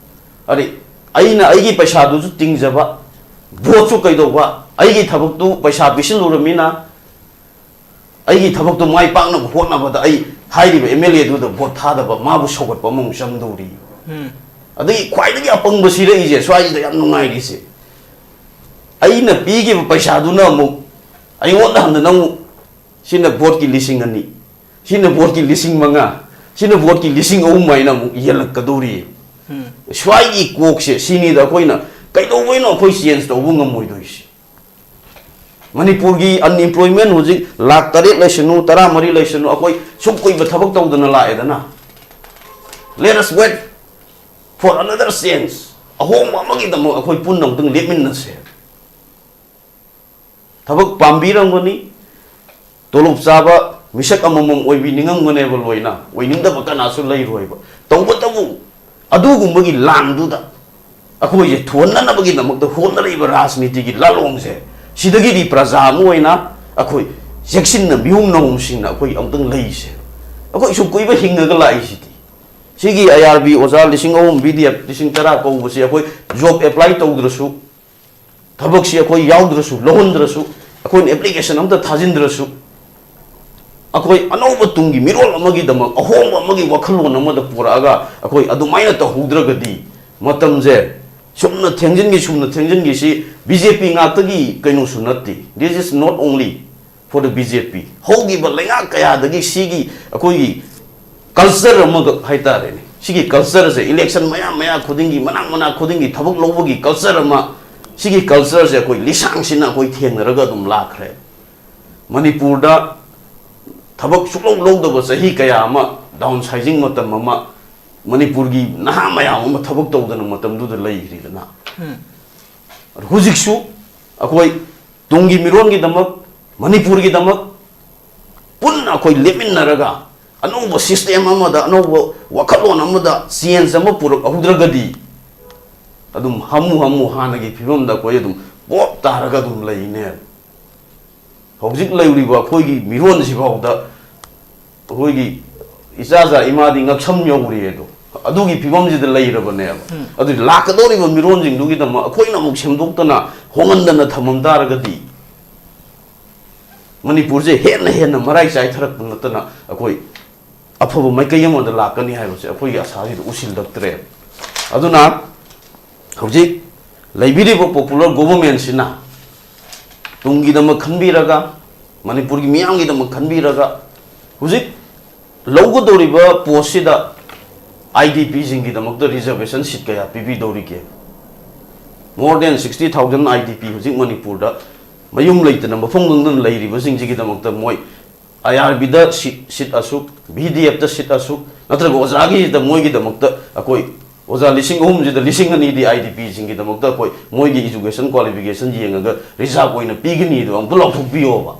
ꯑꯗꯩ ꯑꯩꯅ ꯑꯩꯒꯤ ꯄꯩꯁꯥꯗꯨꯁꯨ ꯇꯤꯡꯖꯕ, vote ꯁꯨ ꯀꯩꯗꯧꯕ, ꯑꯩꯒꯤ ꯊꯕꯛꯇꯨ ꯄꯩꯁꯥ ꯄꯤꯁꯤꯜꯂꯨꯔꯃꯤꯅ ꯑꯩꯒꯤ ꯊꯕꯛꯇꯨ ꯃꯥꯏ ꯄꯥꯛꯅꯕ ꯍꯣꯠꯅꯕꯗ ꯑꯩ ꯍꯥꯏꯔꯤꯕ M L A ꯗꯨꯗ vote ꯊꯥꯗꯕ, ꯃꯥꯕꯨ ꯁꯧꯒꯠꯄ ꯑꯃꯃꯨꯛ ꯆꯪꯗꯧꯔꯤ꯫ ꯑꯗꯒꯤ ꯈ꯭ꯋꯥꯏꯗꯒꯤ ꯑꯄꯪꯕ ꯁꯤꯔꯛꯏꯁꯦ, ꯁ꯭ꯋꯥꯏꯁꯤꯗ ꯌꯥꯝ ꯅꯨꯡꯉꯥꯏꯔꯤꯁꯦ, ꯑꯩꯅ ꯄꯤꯈꯤꯕ ꯄꯩꯁꯥꯗꯨꯅ ꯑꯃꯨꯛ ꯑꯩꯉꯣꯟꯗ ꯍꯟꯗꯅ ꯑꯃꯨꯛ, ꯁꯤꯅ vote ꯀꯤ ꯂꯤꯁꯤꯡ ꯑꯅꯤ, ꯁꯤꯅ vote ꯀꯤ ꯂꯤꯁꯤꯡ ꯃꯉꯥ, ꯁꯤꯅ vote ꯀꯤ ꯂꯤꯁꯤꯡ ꯑꯍꯨꯝ ꯍꯥꯏꯅ ꯑꯃꯨꯛ ꯌꯦꯜꯂꯛꯀꯗꯧꯔꯤ꯫ ꯁ꯭ꯋꯥꯏꯒꯤ ꯀꯣꯛꯁꯦ ꯁꯤꯅꯤꯗ ꯑꯩꯈꯣꯏꯅ ꯀꯩꯗꯧꯕꯩꯅꯣ ꯑꯩꯈꯣꯏ change ꯇꯧꯕ ꯉꯝꯃꯣꯏꯗꯣꯏꯁꯦ? ꯃꯅꯤꯄꯨꯔꯒꯤ unemployment ꯍꯧꯖꯤꯛ ꯂꯥꯛ ꯇꯔꯦꯠ ꯂꯩꯁꯅꯨ, ꯇꯔꯥꯃꯔꯤ ꯂꯩꯁꯅꯨ, ꯑꯩꯈꯣꯏ ꯁꯨꯛ ꯀꯨꯏꯕ ꯊꯕꯛ ꯇꯧꯗꯅ ꯂꯥꯛꯑꯦꯗꯅ꯫ Let us wait for another change꯫ ꯑꯍꯣꯡꯕ ꯑꯃꯒꯤꯗꯃꯛ ꯑꯩꯈꯣꯏ ꯄꯨꯟꯅ ꯑꯃꯨꯛꯇꯪ ꯂꯦꯞꯃꯤꯟꯅꯁꯦ꯫ ꯊꯕꯛ ꯄꯥꯝꯕꯤꯔꯝꯒꯅꯤ, ꯇꯣꯂꯣꯞ ꯆꯥꯕ ꯃꯤꯁꯛ ꯑꯃꯃꯝ ꯑꯣꯏꯕꯤꯅꯤꯡꯉꯝꯒꯅꯦꯕ ꯂꯣꯏꯅ, ꯑꯣꯏꯅꯤꯡꯗꯕ ꯀꯅꯥꯁꯨ ꯂꯩꯔꯣꯏꯕ꯫ ꯇꯧꯕꯇꯕꯨ ꯑꯗꯨꯒꯨꯝꯕꯒꯤ ꯂꯥꯟꯗꯨꯗ ꯑꯩꯈꯣꯏꯁꯦ ꯊꯨꯍꯟꯅꯅꯕꯒꯤꯗꯃꯛꯇ ꯍꯣꯠꯅꯔꯛꯏꯕ ꯔꯥꯖꯅꯤꯇꯤꯒꯤ ꯂꯥꯂꯣꯡꯁꯦ ꯁꯤꯗꯒꯤꯗꯤ ꯄ꯭ꯔꯖꯥ ꯑꯃ ꯑꯣꯏꯅ ꯑꯩꯈꯣꯏ ꯆꯦꯛꯁꯤꯟꯅ ꯃꯤꯍꯨꯝ ꯅꯍꯨꯝꯁꯤꯡꯅ ꯑꯩꯈꯣꯏ ꯑꯃꯨꯛꯇꯪ ꯂꯩꯁꯦ꯫ ꯑꯩꯈꯣꯏ ꯁꯨꯛ ꯀꯨꯏꯕ ꯍꯤꯡꯉꯒ ꯂꯥꯛꯏꯁꯤꯗꯤ꯫ ꯁꯤꯒꯤ I R B ꯑꯣꯖꯥ ꯂꯤꯁꯤꯡ ꯑꯍꯨꯝ, B D F ꯂꯤꯁꯤꯡ ꯇꯔꯥ ꯀꯧꯕꯁꯤ ꯑꯩꯈꯣꯏ job apply ꯇꯧꯗ꯭ꯔꯁꯨ, ꯊꯕꯛꯁꯤ ꯑꯩꯈꯣꯏ ꯌꯥꯎꯗ꯭ꯔꯁꯨ, ꯂꯧꯍꯟꯗ꯭ꯔꯁꯨ, ꯑꯩꯈꯣꯏꯅ application ꯑꯝꯇ ꯊꯥꯖꯤꯟꯗ꯭ꯔꯁꯨ, ꯑꯩꯈꯣꯏ ꯑꯅꯧꯕ ꯇꯨꯡꯒꯤ ꯃꯤꯔꯣꯜ ꯑꯃꯒꯤꯗꯃꯛ ꯑꯍꯣꯡꯕ ꯑꯃꯒꯤ ꯋꯥꯈꯜꯂꯣꯟ ꯑꯃꯗ ꯄꯨꯔꯛꯑꯒ ꯑꯩꯈꯣꯏ ꯑꯗꯨꯃꯥꯏꯅ ꯇꯧꯍꯧꯗ꯭ꯔꯒꯗꯤ ꯃꯇꯝꯁꯦ ꯁꯨꯝꯅ ꯊꯦꯡꯖꯤꯟꯈꯤ, ꯁꯨꯝꯅ ꯊꯦꯡꯖꯤꯟꯈꯤ꯫ ꯁꯤ ꯕꯤ ꯖꯦ ꯄꯤ ꯉꯥꯛꯇꯒꯤ ꯀꯩꯅꯣꯁꯨ ꯅꯠꯇꯦ꯫ This is not only for the B J P꯫ ꯍꯧꯈꯤꯕ ꯂꯩꯉꯥꯛ ꯀꯌꯥꯗꯒꯤ ꯁꯤꯒꯤ ꯑꯩꯈꯣꯏꯒꯤ ꯀꯜꯆꯔ ꯑꯃꯈꯛ ꯍꯥꯏꯇꯥꯔꯦꯅꯦ, ꯁꯤꯒꯤ ꯀꯜꯆꯔꯁꯦ, ꯏꯂꯦꯛꯁꯟ ꯃꯌꯥ ꯃꯌꯥ ꯈꯨꯗꯤꯡꯒꯤ, ꯃꯅꯥꯛ ꯃꯅꯥꯛ ꯈꯨꯗꯤꯡꯒꯤ ꯊꯕꯛ ꯂꯧꯕꯒꯤ ꯀꯜꯆꯔ ꯑꯃ, ꯁꯤꯒꯤ ꯀꯜꯆꯔꯁꯦ ꯑꯩꯈꯣꯏ ꯂꯤꯁꯥꯡꯁꯤꯟꯅ ꯑꯩꯈꯣꯏ ꯊꯦꯡꯅꯔꯒ ꯑꯗꯨꯝ ꯂꯥꯛꯈ꯭ꯔꯦ꯫ ꯃꯅꯤꯄꯨꯔꯗ ꯊꯕꯛ ꯁꯨꯛꯂꯧ ꯂꯧꯗꯕ ꯆꯍꯤ ꯀꯌꯥ ꯑꯃ, ꯗꯥꯎꯟ ꯁꯥꯏꯖꯤꯡ ꯃꯇꯝ ꯑꯃ, ꯃꯅꯤꯄꯨꯔꯒꯤ ꯅꯍꯥ ꯃꯌꯥꯝ ꯑꯃ ꯊꯕꯛ ꯇꯧꯗꯅ ꯃꯇꯝꯗꯨꯗ ꯂꯩꯈ꯭ꯔꯤꯗꯅ꯫ ꯑꯗꯣ ꯍꯧꯖꯤꯛꯁꯨ ꯑꯩꯈꯣꯏ ꯇꯨꯡꯒꯤ ꯃꯤꯔꯣꯟꯒꯤꯗꯃꯛ, ꯃꯅꯤꯄꯨꯔꯒꯤꯗꯃꯛ ꯄꯨꯟꯅ ꯑꯩꯈꯣꯏ ꯂꯦꯞꯃꯤꯟꯅꯔꯒ ꯑꯅꯧꯕ ꯁꯤꯁꯇꯦꯝ ꯑꯃꯗ, ꯑꯅꯧꯕ ꯋꯥꯈꯜꯂꯣꯟ ꯑꯃꯗ ꯆꯦꯟꯖ ꯑꯃ ꯄꯨꯔꯛꯍꯧꯗ꯭ꯔꯒꯗꯤ ꯑꯗꯨꯝ ꯍꯥꯃꯨ ꯍꯥꯃꯨ ꯍꯥꯟꯅꯒꯤ ꯐꯤꯕꯝꯗ ꯑꯩꯈꯣꯏ ꯑꯗꯨꯝ ꯄꯣꯞ ꯇꯥꯔꯒ ꯑꯗꯨꯝ ꯂꯩꯅꯦꯕ꯫ ꯍꯧꯖꯤꯛ ꯂꯩꯔꯤꯕ ꯑꯩꯈꯣꯏꯒꯤ ꯃꯤꯔꯣꯟꯁꯤꯐꯥꯎꯗ ꯑꯩꯈꯣꯏꯒꯤ ꯏꯆꯥꯖꯥ ꯏꯃꯥꯗꯤ ꯉꯛꯁꯝ ꯌꯧꯔꯦ ꯑꯗꯣ, ꯑꯗꯨꯒꯤ ꯐꯤꯕꯝꯁꯤꯗ ꯂꯩꯔꯕꯅꯦꯕ꯫ ꯑꯗꯨꯗꯤ ꯂꯥꯛꯀꯗꯧꯔꯤꯕ ꯃꯤꯔꯣꯟꯁꯤꯡꯗꯨꯒꯤꯗꯃꯛ ꯑꯩꯈꯣꯏꯅ ꯑꯃꯨꯛ ꯁꯦꯝꯗꯣꯛꯇꯅ ꯍꯣꯡꯍꯟꯗꯅ ꯊꯝꯃꯝ ꯇꯥꯔꯒꯗꯤ ꯃꯅꯤꯄꯨꯔꯁꯦ ꯍꯦꯟꯅ ꯍꯦꯟꯅ ꯃꯔꯥꯏ ꯆꯥꯏꯊꯔꯛꯄ ꯅꯠꯇꯅ ꯑꯩꯈꯣꯏ ꯑꯐꯕ ꯃꯥꯏꯀꯩ ꯑꯃꯗ ꯂꯥꯛꯀꯅꯤ ꯍꯥꯏꯕꯁꯦ ꯑꯩꯈꯣꯏꯒꯤ ꯑꯁꯥꯁꯤꯗ ꯎꯁꯤꯜꯂꯛꯇ꯭ꯔꯦ꯫ ꯑꯗꯨꯅ ꯍꯧꯖꯤꯛ ꯂꯩꯕꯤꯔꯤꯕ ꯄꯣꯄꯨꯂꯔ ꯒꯣꯚꯔꯟꯃꯦꯟꯁꯤꯅ ꯇꯨꯡꯒꯤꯗꯃꯛ ꯈꯟꯕꯤꯔꯒ, ꯃꯅꯤꯄꯨꯔꯒꯤ ꯃꯤꯌꯥꯝꯒꯤꯗꯃꯛ ꯈꯟꯕꯤꯔꯒ, ꯍꯧꯖꯤꯛ ꯂꯧꯒꯗꯧꯔꯤꯕ ꯄꯣꯁꯁꯤꯗ ꯑꯥꯏ ꯗꯤ ꯄꯤꯁꯤꯡꯒꯤꯗꯃꯛꯇ ꯔꯤꯖꯔꯕꯦꯁꯟ ꯁꯤꯠ ꯀꯌꯥ ꯄꯤꯕꯤꯗꯧꯔꯤꯒꯦ? More than sixty thousand I D ꯄꯤ ꯍꯧꯖꯤꯛ ꯃꯅꯤꯄꯨꯔꯗ ꯃꯌꯨꯝ ꯂꯩꯇꯅ ꯃꯐꯝ ꯈꯪꯗꯅ ꯂꯩꯔꯤꯕꯁꯤꯡꯁꯤꯒꯤꯗꯃꯛꯇ ꯃꯣꯏ ꯑꯥꯏ ꯑꯥꯔ ꯕꯤꯗ ꯁꯤꯠ, ꯁꯤꯠ ꯑꯁꯨꯛ, ꯚꯤ ꯗꯤ ꯑꯦꯐꯇ ꯁꯤꯠ ꯑꯁꯨꯛ, ꯅꯠꯇ꯭ꯔꯒ ꯑꯣꯖꯥꯒꯤꯁꯤꯗ ꯃꯣꯏꯒꯤꯗꯃꯛꯇ ꯑꯩꯈꯣꯏ ꯑꯣꯖꯥ ꯂꯤꯁꯤꯡ ꯑꯍꯨꯝꯁꯤꯗ ꯂꯤꯁꯤꯡ ꯑꯅꯤꯗꯤ ꯑꯥꯏ ꯗꯤ ꯄꯤꯁꯤꯡꯒꯤꯗꯃꯛꯇ ꯑꯩꯈꯣꯏ ꯃꯣꯏꯒꯤ ꯏꯖꯨꯀꯦꯁꯟ ꯀ꯭ꯋꯥꯂꯤꯐꯤꯀꯦꯁꯟ ꯌꯦꯡꯉꯒ ꯔꯤꯖꯥꯔꯕ ꯑꯣꯏꯅ ꯄꯤꯒꯅꯤꯗꯣ ꯑꯝꯇ ꯂꯥꯎꯊꯣꯛꯄꯤꯌꯣꯕ꯫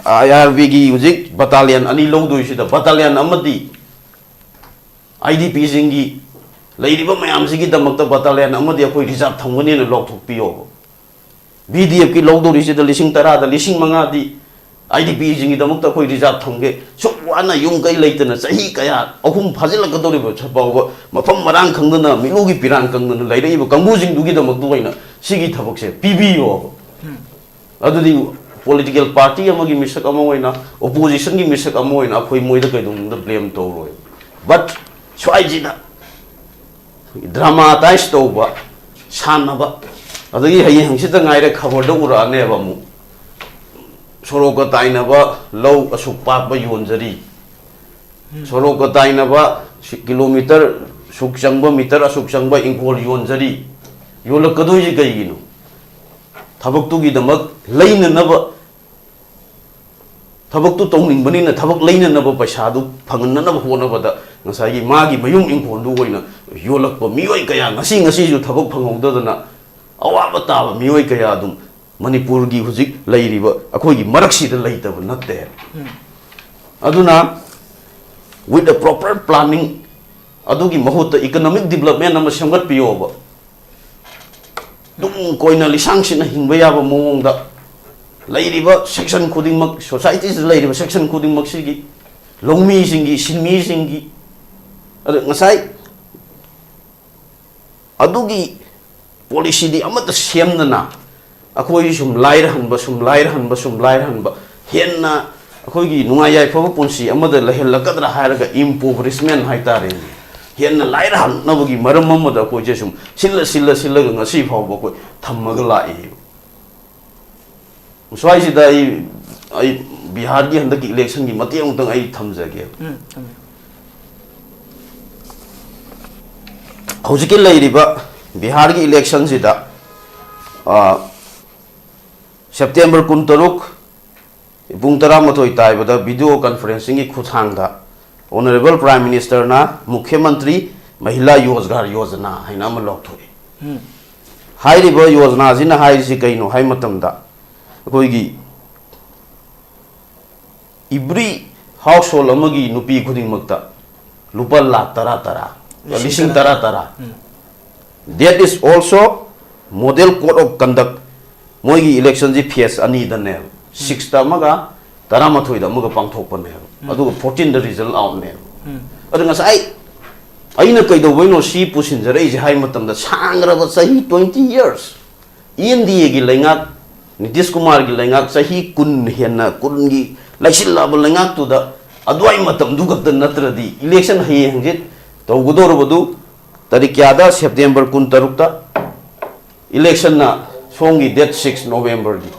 ꯑꯥꯏ ꯑꯥꯔ ꯕꯤꯒꯤ ꯍꯧꯖꯤꯛ ꯕꯇꯥꯂꯤꯌꯟ ꯑꯅꯤ ꯂꯧꯗꯣꯏꯁꯤꯗ ꯕꯇꯥꯂꯤꯌꯟ ꯑꯃꯗꯤ ꯑꯥꯏ ꯗꯤ ꯄꯤꯁꯤꯡꯒꯤ ꯂꯩꯔꯤꯕ ꯃꯌꯥꯝꯁꯤꯒꯤꯗꯃꯛꯇ ꯕꯇꯥꯂꯤꯌꯟ ꯑꯃꯗꯤ ꯑꯩꯈꯣꯏ ꯔꯤꯖꯥꯔꯕ ꯊꯝꯒꯅꯤꯅ ꯂꯥꯎꯊꯣꯛꯄꯤꯌꯣꯕ꯫ ꯚꯤ ꯗꯤ ꯑꯦꯐꯀꯤ ꯂꯧꯗꯧꯔꯤꯁꯤꯗ ꯂꯤꯁꯤꯡ ꯇꯔꯥꯗ ꯂꯤꯁꯤꯡ ꯃꯉꯥꯗꯤ ꯑꯥꯏ ꯗꯤ ꯄꯤꯁꯤꯡꯒꯤꯗꯃꯛꯇ ꯑꯩꯈꯣꯏ ꯔꯤꯖꯥꯔꯕ ꯊꯝꯒꯦ꯫ ꯁꯨꯛ ꯋꯥꯅ ꯌꯨꯝ ꯀꯩ ꯂꯩꯇꯅ ꯆꯍꯤ ꯀꯌꯥ, ꯑꯍꯨꯝ ꯐꯥꯖꯤꯜꯂꯛꯀꯗꯧꯔꯤꯕ ꯐꯥꯎꯕ ꯃꯐꯝ ꯃꯔꯥꯡ ꯈꯪꯗꯅ, ꯃꯤꯠꯂꯨꯒꯤ ꯄꯤꯔꯥꯡ ꯈꯪꯗꯅ ꯂꯩꯔꯛꯏꯕ ꯀꯥꯡꯕꯨꯁꯤꯡꯗꯨꯒꯤꯗꯃꯛꯇ ꯑꯣꯏꯅ ꯁꯤꯒꯤ ꯊꯕꯛꯁꯦ ꯄꯤꯕꯤꯌꯣꯕ꯫ ꯑꯗꯨꯗꯤ Political party ꯑꯃꯒꯤ ꯃꯤꯁꯛ ꯑꯃ ꯑꯣꯏꯅ, oppositionꯒꯤ ꯃꯤꯁꯛ ꯑꯃ ꯑꯣꯏꯅ ꯑꯩꯈꯣꯏ ꯃꯣꯏꯗ ꯀꯩꯗꯧꯅꯨꯡꯗ blame ꯇꯧꯔꯣꯏ꯫ But ꯁ꯭ꯋꯥꯏꯁꯤꯗ dramatise ꯇꯧꯕ, ꯁꯥꯟꯅꯕ, ꯑꯗꯒꯤ ꯍꯌꯦꯡ ꯍꯪꯆꯤꯠꯇ ꯉꯥꯏꯔꯦ ꯈꯕꯔꯗ ꯎꯔꯛꯑꯅꯦꯕ ꯑꯃꯨꯛ, ꯁꯣꯔꯣꯛꯀ ꯇꯥꯏꯅꯕ ꯂꯧ ꯑꯁꯨꯛ ꯄꯥꯛꯄ ꯌꯣꯟꯖꯔꯤ, ꯁꯣꯔꯣꯛꯀ ꯇꯥꯏꯅꯕ ꯁꯤ-, ꯀꯤꯂꯣꯃꯤꯇꯔ ꯁꯨꯛ ꯆꯪꯕ, ꯃꯤꯇꯔ ꯑꯁꯨꯛ ꯆꯪꯕ ꯏꯪꯈꯣꯜ ꯌꯣꯟꯖꯔꯤ꯫ ꯌꯣꯜꯂꯛꯀꯗꯣꯏꯁꯤ ꯀꯩꯒꯤꯅꯣ? ꯊꯕꯛꯇꯨꯒꯤꯗꯃꯛ ꯂꯩꯅꯅꯕ, ꯊꯕꯛꯇꯨ ꯇꯧꯅꯤꯡꯕꯅꯤꯅ ꯊꯕꯛ ꯂꯩꯅꯅꯕ ꯄꯩꯁꯥꯗꯨ ꯐꯪꯍꯟꯅꯅꯕ ꯍꯣꯠꯅꯕꯗ ꯉꯁꯥꯏꯒꯤ ꯃꯥꯒꯤ ꯃꯌꯨꯝ ꯏꯪꯈꯣꯜꯗꯨ ꯑꯣꯏꯅ ꯌꯣꯜꯂꯛꯄ ꯃꯤꯑꯣꯏ ꯀꯌꯥ ꯉꯁꯤ ꯉꯁꯤꯁꯨ ꯊꯕꯛ ꯐꯪꯍꯧꯗꯗꯅ ꯑꯋꯥꯕ ꯇꯥꯕ ꯃꯤꯑꯣꯏ ꯀꯌꯥ ꯑꯗꯨꯝ ꯃꯅꯤꯄꯨꯔꯒꯤ ꯍꯧꯖꯤꯛ ꯂꯩꯔꯤꯕ ꯑꯩꯈꯣꯏꯒꯤ ꯃꯔꯛꯁꯤꯗ ꯂꯩꯇꯕ ꯅꯠꯇꯦ꯫ ꯑꯗꯨꯅ with a proper planning, ꯑꯗꯨꯒꯤ ꯃꯍꯨꯠꯇ economic development ꯑꯃ ꯁꯦꯝꯒꯠꯄꯤꯌꯣꯕ꯫ ꯇꯨꯡ ꯀꯣꯏꯅ ꯂꯤꯁꯥꯡꯁꯤꯟꯅ ꯍꯤꯡꯕ ꯌꯥꯕ ꯃꯑꯣꯡꯗ ꯂꯩꯔꯤꯕ section ꯈꯨꯗꯤꯡꯃꯛ, societyꯁꯤꯗ ꯂꯩꯔꯤꯕ section ꯈꯨꯗꯤꯡꯃꯛꯁꯤꯒꯤ ꯂꯧꯃꯤꯁꯤꯡꯒꯤ, ꯁꯤꯟꯃꯤꯁꯤꯡꯒꯤ, ꯑꯗ ꯉꯁꯥꯏ ꯑꯗꯨꯒꯤ policyꯗꯤ ꯑꯃꯠꯇ ꯁꯦꯝꯗꯅ ꯑꯩꯈꯣꯏ ꯁꯨꯝ ꯂꯥꯏꯔꯍꯟꯕ, ꯁꯨꯝ ꯂꯥꯏꯔꯍꯟꯕ, ꯁꯨꯝ ꯂꯥꯏꯔꯍꯟꯕ, ꯍꯦꯟꯅ ꯑꯩꯈꯣꯏꯒꯤ ꯅꯨꯡꯉꯥꯏ ꯌꯥꯏꯐꯕ ꯄꯨꯟꯁꯤ ꯑꯃꯗ ꯂꯩꯍꯜꯂꯛꯀꯗ꯭ꯔꯥ ꯍꯥꯏꯔꯒ impoverishment ꯍꯥꯏꯇꯥꯔꯦꯅꯦ, ꯍꯦꯟꯅ ꯂꯥꯏꯔꯍꯟꯅꯕꯒꯤ ꯃꯔꯝ ꯑꯃꯗ ꯑꯩꯈꯣꯏꯁꯦ ꯁꯨꯝ ꯁꯤꯜꯂ, ꯁꯤꯜꯂ, ꯁꯤꯜꯂꯒ ꯉꯁꯤ ꯐꯥꯎꯕ ꯑꯩꯈꯣꯏ ꯊꯝꯃꯒ ꯂꯥꯛꯏ꯫ ꯁ꯭ꯋꯥꯏꯁꯤꯗ ꯑꯩ, ꯑꯩ ꯕꯤꯍꯥꯔꯒꯤ ꯍꯟꯗꯛꯀꯤ electionꯒꯤ ꯃꯇꯦꯛ ꯑꯃꯨꯛꯇꯪ ꯑꯩ ꯊꯝꯖꯒꯦ꯫ ꯎꯝ, ꯊꯝꯃꯦ꯫ ꯍꯧꯖꯤꯛꯀꯤ ꯂꯩꯔꯤꯕ ꯕꯤꯍꯥꯔꯒꯤ electionꯁꯤꯗ, ꯑ, September ꯀꯨꯟꯇꯔꯨꯛ ꯄꯨꯡ ꯇꯔꯥꯃꯥꯊꯣꯏ ꯇꯥꯏꯕꯗ video conferencingꯒꯤ ꯈꯨꯠꯊꯥꯡꯗ Honourable Prime Ministerꯅ ꯃꯨꯈ꯭ꯌ ꯃꯟꯇ꯭ꯔꯤ ꯃꯍꯤꯂꯥ ꯔꯣꯖꯒꯥꯔ ꯌꯣꯖꯅꯥ ꯍꯥꯏꯅ ꯑꯃ ꯂꯥꯎꯊꯣꯛꯏ꯫ ꯎꯝ꯫ ꯍꯥꯏꯔꯤꯕ ꯌꯣꯖꯅꯥꯁꯤꯅ ꯍꯥꯏꯔꯤꯁꯤ ꯀꯩꯅꯣ ꯍꯥꯏ ꯃꯇꯝꯗ, ꯑꯩꯈꯣꯏꯒꯤ every household ꯑꯃꯒꯤ ꯅꯨꯄꯤ ꯈꯨꯗꯤꯡꯃꯛꯇ ꯂꯨꯄꯥ ꯂꯥꯈ ꯇꯔꯥ ꯇꯔꯥ, ꯂꯤꯁꯤꯡ ꯂꯤꯁꯤꯡ ꯇꯔꯥ꯫ ꯇꯔꯥ ꯇꯔꯥ꯫ ꯎꯝ꯫ That is also model code of conduct. ꯃꯣꯏꯒꯤ electionꯁꯤ phase ꯑꯅꯤꯗꯅꯦꯕ, sixꯇ ꯑꯃꯒ ꯇꯔꯥꯃꯥꯊꯣꯏꯗ ꯑꯃꯒ ꯄꯥꯡꯊꯣꯛꯄꯅꯦꯕ, ꯎꯝ꯫ ꯑꯗꯨꯒ fourteenꯗ result outꯅꯦꯕ꯫ ꯎꯝ꯫ ꯑꯗ ꯉꯁꯥꯏ ꯑꯩꯅ ꯀꯩꯗꯧꯕꯩꯅꯣ ꯁꯤ ꯄꯨꯁꯤꯟꯖꯔꯛꯏꯁꯦ ꯍꯥꯏ ꯃꯇꯝꯗ, ꯁꯥꯡꯈ꯭ꯔꯕ ꯆꯍꯤ twenty years ENDAꯒꯤ ꯂꯩꯉꯥꯛ ꯅꯤꯇꯤꯁ ꯀꯨꯃꯥꯔꯒꯤ ꯂꯩꯉꯥꯛ ꯆꯍꯤ ꯀꯨꯟ ꯍꯦꯟꯅ, ꯀꯨꯟꯒꯤ ꯂꯩꯁꯤꯜꯂꯛꯑꯕ ꯂꯩꯉꯥꯛꯇꯨꯗ ꯑꯗꯨꯋꯥꯏ ꯃꯇꯝꯗꯨ ꯈꯛꯇ ꯅꯠꯇ꯭ꯔꯗꯤ election ꯍꯌꯦꯡ ꯍꯪꯆꯤꯠ ꯇꯧꯒꯗꯧꯔꯕꯗꯨ ꯇꯥꯔꯤꯛ ꯀꯌꯥꯗ? September ꯀꯨꯟꯇꯔꯨꯛꯇ꯫ Electionꯅ ꯁꯣꯝꯒꯤ date six Novemberꯒꯤ,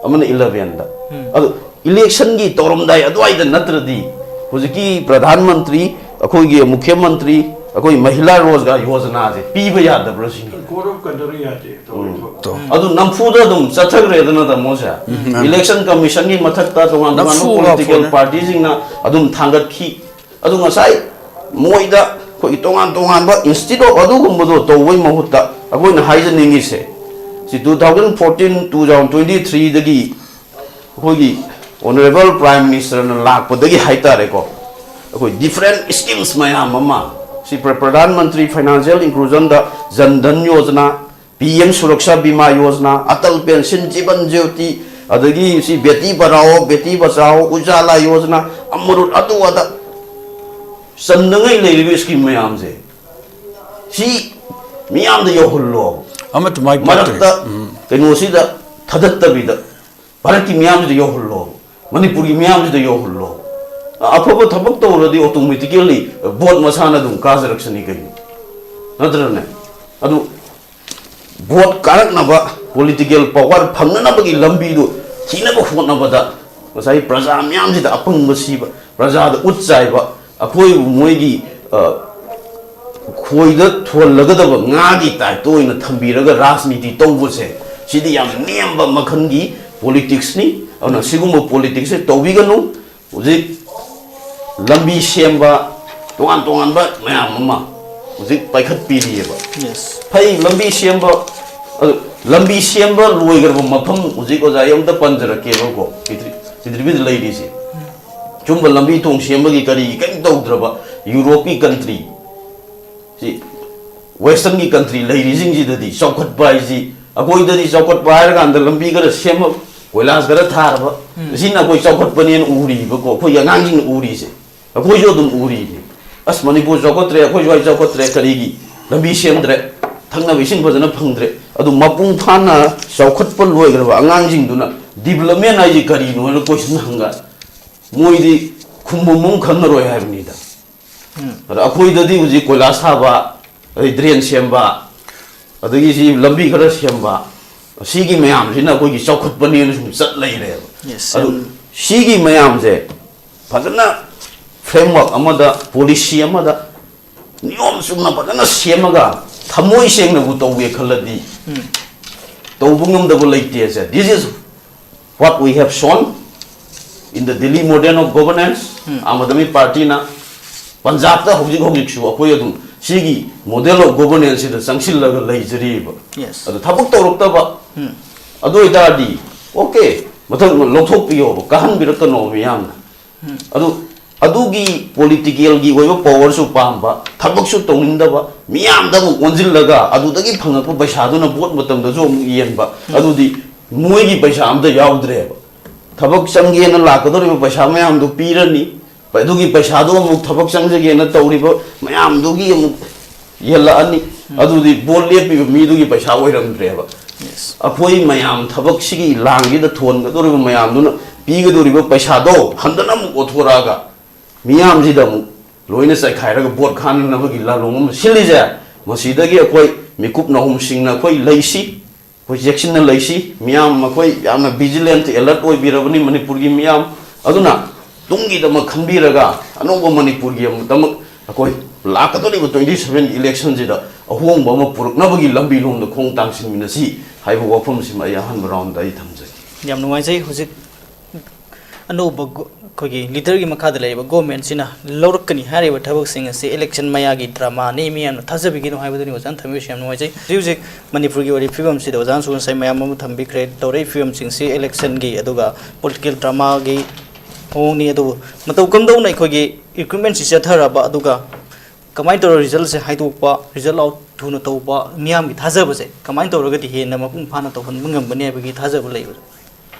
ꯑꯃꯅ elevenꯗ꯫ ꯑꯗꯨ electionꯒꯤ ꯇꯧꯔꯝꯗꯥꯏ ꯑꯗꯨꯋꯥꯏꯗ ꯅꯠꯇ꯭ꯔꯗꯤ ꯍꯧꯖꯤꯛꯀꯤ ꯄ꯭ꯔꯙꯥꯟ ꯃꯟꯇ꯭ꯔꯤ, ꯑꯩꯈꯣꯏꯒꯤ ꯃꯨꯈ꯭ꯌ ꯃꯟꯇ꯭ꯔꯤ, ꯑꯩꯈꯣꯏ ꯃꯍꯤꯂꯥ ꯔꯣꯖꯒꯥꯔ ꯌꯣꯖꯅꯥꯁꯦ ꯄꯤꯕ ꯌꯥꯗꯕ꯭ꯔꯥ ꯁꯤꯅꯤ꯫ Code of conduct ꯌꯥꯗꯦ ꯇꯧꯔꯤ ꯊꯕꯛ꯫ ꯑꯗꯨ ꯅꯝꯐꯨꯗ ꯑꯗꯨꯝ ꯆꯠꯊꯈ꯭ꯔꯦꯗꯅ ꯇꯥꯃꯣꯁꯦ꯫ Election Commissionꯒꯤ ꯃꯊꯛꯇ ꯇꯣꯉꯥꯟ ꯇꯣꯉꯥꯟꯕ ꯅꯝꯐꯨ political ꯍꯥꯞꯄꯣꯅꯦ꯫ Partyꯁꯤꯡꯅ ꯑꯗꯨꯝ ꯊꯥꯡꯒꯠꯈꯤ꯫ ꯑꯗꯨ ꯉꯁꯥꯏ ꯃꯣꯏꯗ ꯑꯩꯈꯣꯏꯒꯤ ꯇꯣꯉꯥꯟ ꯇꯣꯉꯥꯟꯕ, instead of ꯑꯗꯨꯒꯨꯝꯕꯗꯣ ꯇꯧꯕꯩ ꯃꯍꯨꯠꯇ ꯑꯩꯈꯣꯏꯅ ꯍꯥꯏꯖꯅꯤꯡꯉꯤꯁꯦ, ꯁꯤ two thousand fourteen, two thousand twenty threeꯗꯒꯤ ꯑꯩꯈꯣꯏꯒꯤ Honourable Prime Ministerꯅ ꯂꯥꯛꯄꯗꯒꯤ ꯍꯥꯏꯇꯥꯔꯦꯀꯣ, ꯑꯩꯈꯣꯏ different schemes ꯃꯌꯥꯝ ꯑꯃ, ꯁꯤ ꯄ꯭ꯔ-, Pradhan Mantri Financial Inclusionꯗ Jan Dhan Yojana, P M Suraksha Bima Yojana, Atal Pension Jeevan Jyoti, ꯑꯗꯒꯤ ꯁꯤ Beti Padhao Beti Bachao, Ujjwala Yojana, ꯑꯃꯔꯨꯠ, ꯑꯗꯨ ꯑꯗ ꯆꯟꯗꯉꯩ ꯂꯩꯔꯤꯕ scheme ꯃꯌꯥꯝꯁꯦ ꯁꯤ ꯃꯤꯌꯥꯝꯗ ꯌꯧꯍꯜꯂꯣ꯫ ꯑꯃꯠꯇ ꯃꯥꯏ ꯄꯥꯛꯇ꯭ꯔꯤ꯫ ꯃꯔꯛꯇ ꯀꯩꯅꯣꯁꯤꯗ ꯊꯥꯗꯠꯇꯕꯤꯗ ꯚꯥꯔꯠꯀꯤ ꯃꯤꯌꯥꯝꯁꯤꯗ ꯌꯧꯍꯜꯂꯣ, ꯃꯅꯤꯄꯨꯔꯒꯤ ꯃꯤꯌꯥꯝꯁꯤꯗ ꯌꯧꯍꯜꯂꯣ꯫ ꯑꯐꯕ ꯊꯕꯛ ꯇꯧꯔꯗꯤ automatically vote ꯃꯁꯥꯅ ꯑꯗꯨꯝ ꯀꯥꯖꯔꯛꯁꯅꯤ ꯀꯩꯅꯣ, ꯅꯠꯇ꯭ꯔꯅꯦ? ꯑꯗꯨ vote ꯀꯥꯔꯛꯅꯕ, political power ꯐꯪꯅꯅꯕꯒꯤ ꯂꯝꯕꯤꯗꯨ ꯊꯤꯅꯕ ꯍꯣꯠꯅꯕꯗ ꯉꯁꯥꯏ ꯄ꯭ꯔꯖꯥ ꯃꯤꯌꯥꯝꯁꯤꯗ ꯑꯄꯪꯕ ꯁꯤꯕ, ꯄ꯭ꯔꯖꯥꯗ ꯎꯠ ꯆꯥꯏꯕ, ꯑꯩꯈꯣꯏꯕꯨ ꯃꯣꯏꯒꯤ, ꯑ, ꯈꯣꯏꯗ ꯊꯣꯜꯂꯒꯗꯕ ꯉꯥꯒꯤ typeꯇ ꯑꯣꯏꯅ ꯊꯝꯕꯤꯔꯒ ꯔꯥꯖꯅꯤꯇꯤ ꯇꯧꯕꯁꯦ, ꯁꯤꯗꯤ ꯌꯥꯝ ꯅꯦꯝꯕ ꯃꯈꯜꯒꯤ politicsꯅꯤ꯫ ꯑꯗꯨꯅ ꯁꯤꯒꯨꯝꯕ politicsꯁꯦ ꯇꯧꯕꯤꯒꯅꯨ꯫ ꯍꯧꯖꯤꯛ ꯂꯝꯕꯤ ꯁꯦꯝꯕ, ꯇꯣꯉꯥꯟ ꯇꯣꯉꯥꯟꯕ ꯃꯌꯥꯝ ꯑꯃ ꯍꯧꯖꯤꯛ ꯄꯥꯏꯈꯠꯄꯤꯔꯤꯑꯕ꯫ Yes. ꯐꯩ, ꯂꯝꯕꯤ ꯁꯦꯝꯕ, ꯑꯗꯨ ꯂꯝꯕꯤ ꯁꯦꯝꯕ ꯂꯣꯏꯈ꯭ꯔꯕ ꯃꯐꯝ ꯍꯧꯖꯤꯛ ꯑꯣꯖꯥ ꯑꯩ ꯑꯝꯇ ꯄꯟꯖꯔꯛꯀꯦꯕꯀꯣ, ꯄ꯭ꯔꯤꯊꯤ-, ꯄ꯭ꯔꯤꯊꯤꯕꯤꯗ ꯂꯩꯔꯤꯁꯦ꯫ ꯆꯨꯝꯕ ꯂꯝꯕꯤ ꯊꯣꯡ ꯁꯦꯝꯕꯒꯤ ꯀꯔꯤ ꯀꯔꯤꯝ ꯇꯧꯗ꯭ꯔꯕ ꯌꯨꯔꯣꯞꯀꯤ country, ꯁꯤ westernꯒꯤ country ꯂꯩꯔꯤꯁꯤꯡꯁꯤꯗꯗꯤ ꯆꯥꯎꯈꯠꯄ ꯍꯥꯏꯁꯤ, ꯑꯩꯈꯣꯏꯗꯗꯤ ꯆꯥꯎꯈꯠꯄ ꯍꯥꯏꯔꯀꯥꯟꯗ ꯂꯝꯕꯤ ꯈꯔ ꯁꯦꯝꯕ, ꯀꯣꯏꯂꯥꯁ ꯈꯔ ꯊꯥꯔꯕ, ꯁꯤꯅ ꯑꯩꯈꯣꯏ ꯆꯥꯎꯈꯠꯄꯅꯦꯅ ꯎꯔꯤꯕꯀꯣ, ꯑꯩꯈꯣꯏꯒꯤ ꯑꯉꯥꯡꯁꯤꯡꯅ ꯎꯔꯤꯁꯦ꯫ ꯑꯩꯈꯣꯏꯁꯨ ꯑꯗꯨꯝ ꯎꯔꯤꯅꯦ꯫ ꯑꯁ, ꯃꯅꯤꯄꯨꯔ ꯆꯥꯎꯈꯠꯇ꯭ꯔꯦ, ꯑꯩꯈꯣꯏ ꯁ꯭ꯋꯥꯏ ꯆꯥꯎꯈꯠꯇ꯭ꯔꯦ, ꯀꯔꯤꯒꯤ? ꯂꯝꯕꯤ ꯁꯦꯝꯗ꯭ꯔꯦ, ꯊꯛꯅꯕ ꯏꯁꯤꯡ ꯐꯖꯅ ꯐꯪꯗ꯭ꯔꯦ, ꯑꯗꯨ ꯃꯄꯨꯡ ꯐꯥꯅ ꯆꯥꯎꯈꯠꯄ ꯂꯣꯏꯈ꯭ꯔꯕ ꯑꯉꯥꯡꯁꯤꯡꯗꯨꯅ development ꯍꯥꯏꯁꯤ ꯀꯔꯤꯅꯣ ꯍꯥꯏꯅ question ꯍꯪꯉ ꯃꯣꯏꯗꯤ ꯈꯨꯝꯕꯝ ꯑꯃ ꯈꯪꯉꯔꯣꯏ ꯍꯥꯏꯕꯅꯤꯗ꯫ ꯑꯗ ꯑꯩꯈꯣꯏꯗꯗꯤ ꯍꯧꯖꯤꯛ ꯀꯣꯏꯂꯥꯁ ꯊꯥꯕ, ꯑꯗꯩ drain ꯁꯦꯝꯕ, ꯑꯗꯒꯤ ꯁꯤ ꯂꯝꯕꯤ ꯈꯔ ꯁꯦꯝꯕ, ꯁꯤꯒꯤ ꯃꯌꯥꯝꯁꯤꯅ ꯑꯩꯈꯣꯏꯒꯤ ꯆꯥꯎꯈꯠꯄꯅꯦꯅ ꯁꯨꯝ ꯆꯠ ꯂꯩꯔꯦꯕ꯫ ꯑꯗꯨ ꯁꯤꯒꯤ ꯃꯌꯥꯝꯁꯦ ꯐꯖꯅ framework ꯑꯃꯗ, policy ꯑꯃꯗ ꯅꯤꯌꯣꯝ ꯆꯨꯝꯅ ꯐꯖꯅ ꯁꯦꯝꯃꯒ ꯊꯃꯣꯏ ꯁꯦꯡꯅꯕꯨ ꯇꯧꯒꯦ ꯈꯜꯂꯗꯤ ꯇꯧꯕ ꯉꯝꯗꯕ ꯂꯩꯇꯦꯁꯦ꯫ This is what we have shown in the Delhi model of governance. ꯎꯝ꯫ ꯑꯥꯝ ꯑꯥꯗꯃꯤ ꯄꯥꯔꯇꯤꯅ ꯄꯟꯖꯥꯕꯇ ꯍꯧꯖꯤꯛ ꯍꯧꯖꯤꯛꯁꯨ ꯑꯩꯈꯣꯏ ꯑꯗꯨꯝ ꯁꯤꯒꯤ model of governance ꯁꯤꯗ ꯆꯪꯁꯤꯜꯂꯒ ꯂꯩꯖꯔꯤꯕ꯫ Yes. ꯑꯗꯨ ꯊꯕꯛ ꯇꯧꯔꯛꯇꯕ, ꯎꯝ꯫ ꯑꯗꯨ ꯑꯣꯏꯇꯥꯔꯗꯤ okay, ꯃꯊꯪ ꯂꯧꯊꯣꯛꯄꯤꯌꯣꯕ, ꯀꯥꯍꯟꯕꯤꯔꯛꯀꯅꯣꯕ ꯃꯤꯌꯥꯝꯅ꯫ ꯎꯝ꯫ ꯑꯗꯨ ꯑꯗꯨꯒꯤ political ꯒꯤ ꯑꯣꯏꯕ power ꯁꯨ ꯄꯥꯝꯕ, ꯊꯕꯛꯁꯨ ꯇꯧꯅꯤꯡꯗꯕ, ꯃꯤꯌꯥꯝꯗ ꯑꯃꯨꯛ ꯑꯣꯟꯁꯤꯜꯂꯒ ꯑꯗꯨꯗꯒꯤ ꯐꯪꯉꯛꯄ ꯄꯩꯁꯥꯗꯨꯅ vote ꯃꯇꯝꯗꯁꯨ ꯑꯃꯨꯛ ꯌꯦꯟꯕ, ꯎꯝ꯫ ꯑꯗꯨꯗꯤ ꯃꯣꯏꯒꯤ ꯄꯩꯁꯥ ꯑꯝꯇ ꯌꯥꯎꯗ꯭ꯔꯦꯕ꯫ ꯊꯕꯛ ꯆꯪꯒꯦꯅ ꯂꯥꯛꯀꯗꯧꯔꯤꯕ ꯄꯩꯁꯥ ꯃꯌꯥꯝꯗꯨ ꯄꯤꯔꯅꯤ, ꯑꯗꯨꯒꯤ ꯄꯩꯁꯥꯗꯨ ꯑꯃꯨꯛ ꯊꯕꯛ ꯆꯪꯖꯒꯦꯅ ꯇꯧꯔꯤꯕ ꯃꯌꯥꯝꯗꯨꯒꯤ ꯑꯃꯨꯛ ꯌꯦꯜꯂꯛꯑꯅꯤ꯫ ꯎꯝ꯫ ꯑꯗꯨꯗꯤ vote ꯂꯦꯞꯄꯤꯕ ꯃꯤꯗꯨꯒꯤ ꯄꯩꯁꯥ ꯑꯣꯏꯔꯝꯗ꯭ꯔꯦꯕ꯫ Yes. ꯑꯩꯈꯣꯏ ꯃꯌꯥꯝ ꯊꯕꯛꯁꯤꯒꯤ ꯂꯥꯡꯁꯤꯗ ꯊꯣꯟꯒꯗꯧꯔꯤꯕ ꯃꯌꯥꯝꯗꯨꯅ ꯄꯤꯒꯗꯧꯔꯤꯕ ꯄꯩꯁꯥꯗꯣ ꯍꯟꯗꯅ ꯑꯃꯨꯛ ꯑꯣꯊꯣꯔꯛꯑꯒ ꯃꯤꯌꯥꯝꯁꯤꯗ ꯑꯃꯨꯛ ꯂꯣꯏꯅ ꯆꯥꯏꯈꯥꯏꯔꯒ vote ꯈꯥꯡꯅꯅꯕꯒꯤ ꯂꯥꯂꯣꯡ ꯑꯃ ꯁꯤꯜꯂꯤꯁꯦ꯫ ꯃꯁꯤꯗꯒꯤ ꯑꯩꯈꯣꯏ ꯃꯤꯀꯨꯞ ꯅꯥꯍꯨꯝꯁꯤꯡꯅ ꯑꯩꯈꯣꯏ ꯂꯩꯁꯤ, ꯑꯩꯈꯣꯏ ꯆꯦꯛꯁꯤꯟꯅ ꯂꯩꯁꯤ꯫ ꯃꯤꯌꯥꯝ ꯑꯩꯈꯣꯏ ꯌꯥꯝꯅ vigilant, alert ꯑꯣꯏꯕꯤꯔꯕꯅꯤ ꯃꯅꯤꯄꯨꯔꯒꯤ ꯃꯤꯌꯥꯝ꯫ ꯑꯗꯨꯅ ꯇꯨꯡꯒꯤꯗꯃꯛ ꯈꯟꯕꯤꯔꯒ ꯑꯅꯧꯕ ꯃꯅꯤꯄꯨꯔꯒꯤꯗꯃꯛ ꯑꯩꯈꯣꯏ ꯂꯥꯛꯀꯗꯧꯔꯤꯕ twenty seven election ꯁꯤꯗ ꯑꯍꯣꯡꯕ ꯑꯃ ꯄꯨꯔꯛꯅꯕꯒꯤ ꯂꯝꯕꯤꯔꯣꯝꯗ ꯈꯣꯡ ꯇꯥꯡꯁꯤꯟꯃꯤꯟꯅꯁꯤ ꯍꯥꯏꯕ ꯋꯥꯐꯝꯁꯤꯃ ꯑꯩ ꯑꯍꯥꯟꯕ round ꯗ ꯑꯩ ꯊꯝꯖꯒꯦ꯫ ꯌꯥꯝ ꯅꯨꯡꯉꯥꯏꯖꯩ꯫ ꯍꯧꯖꯤꯛ ꯑꯅꯧꯕ ꯒꯣ-, ꯑꯩꯈꯣꯏꯒꯤ leader ꯒꯤ ꯃꯈꯥꯗ ꯂꯩꯔꯤꯕ government ꯁꯤꯅ ꯂꯧꯔꯛꯀꯅꯤ ꯍꯥꯏꯔꯤꯕ ꯊꯕꯛꯁꯤꯡ ꯑꯁꯤ election ꯃꯌꯥꯒꯤ drama ꯅꯤ, ꯃꯤꯌꯥꯝꯅ ꯊꯥꯖꯕꯤꯒꯅꯨ ꯍꯥꯏꯕꯗꯨꯅꯤ ꯑꯣꯖꯥꯅ ꯊꯝꯕꯤꯔꯤꯁꯤ꯫ ꯌꯥꯝ ꯅꯨꯡꯉꯥꯏꯖꯩ꯫ ꯍꯧꯖꯤꯛ ꯍꯧꯖꯤꯛ ꯃꯅꯤꯄꯨꯔꯒꯤ ꯑꯣꯏꯔꯤꯕ ꯐꯤꯕꯝꯁꯤꯗ ꯑꯣꯖꯥꯅꯁꯨ ꯉꯁꯥꯏ ꯃꯌꯥꯝ ꯑꯃ ꯊꯝꯕꯤꯈ꯭ꯔꯦ꯫ ꯇꯧꯔꯛꯏ ꯐꯤꯕꯝꯁꯤꯡꯁꯤ election ꯒꯤ ꯑꯗꯨꯒ political drama ꯒꯤ ꯃꯑꯣꯡꯅꯤ꯫ ꯑꯗꯨꯕꯨ ꯃꯇꯧ ꯀꯝꯗꯧꯅ ꯑꯩꯈꯣꯏꯒꯤ recruitment ꯁꯤ ꯆꯠꯊꯔꯕ, ꯑꯗꯨꯒ ꯀꯃꯥꯏꯅ ꯇꯧꯔꯒ result ꯁꯦ ꯍꯥꯏꯗꯣꯛꯄ, result out ꯊꯨꯅ ꯇꯧꯕ, ꯃꯤꯌꯥꯝꯒꯤ ꯊꯥꯖꯕꯁꯦ ꯀꯃꯥꯏꯅ ꯇꯧꯔꯒꯗꯤ ꯍꯦꯟꯅ ꯃꯄꯨꯡ ꯐꯥꯅ ꯇꯧꯍꯟꯕ ꯉꯝꯒꯅꯤ ꯍꯥꯏꯕꯒꯤ ꯊꯥꯖꯕ ꯂꯩꯕꯗꯣ?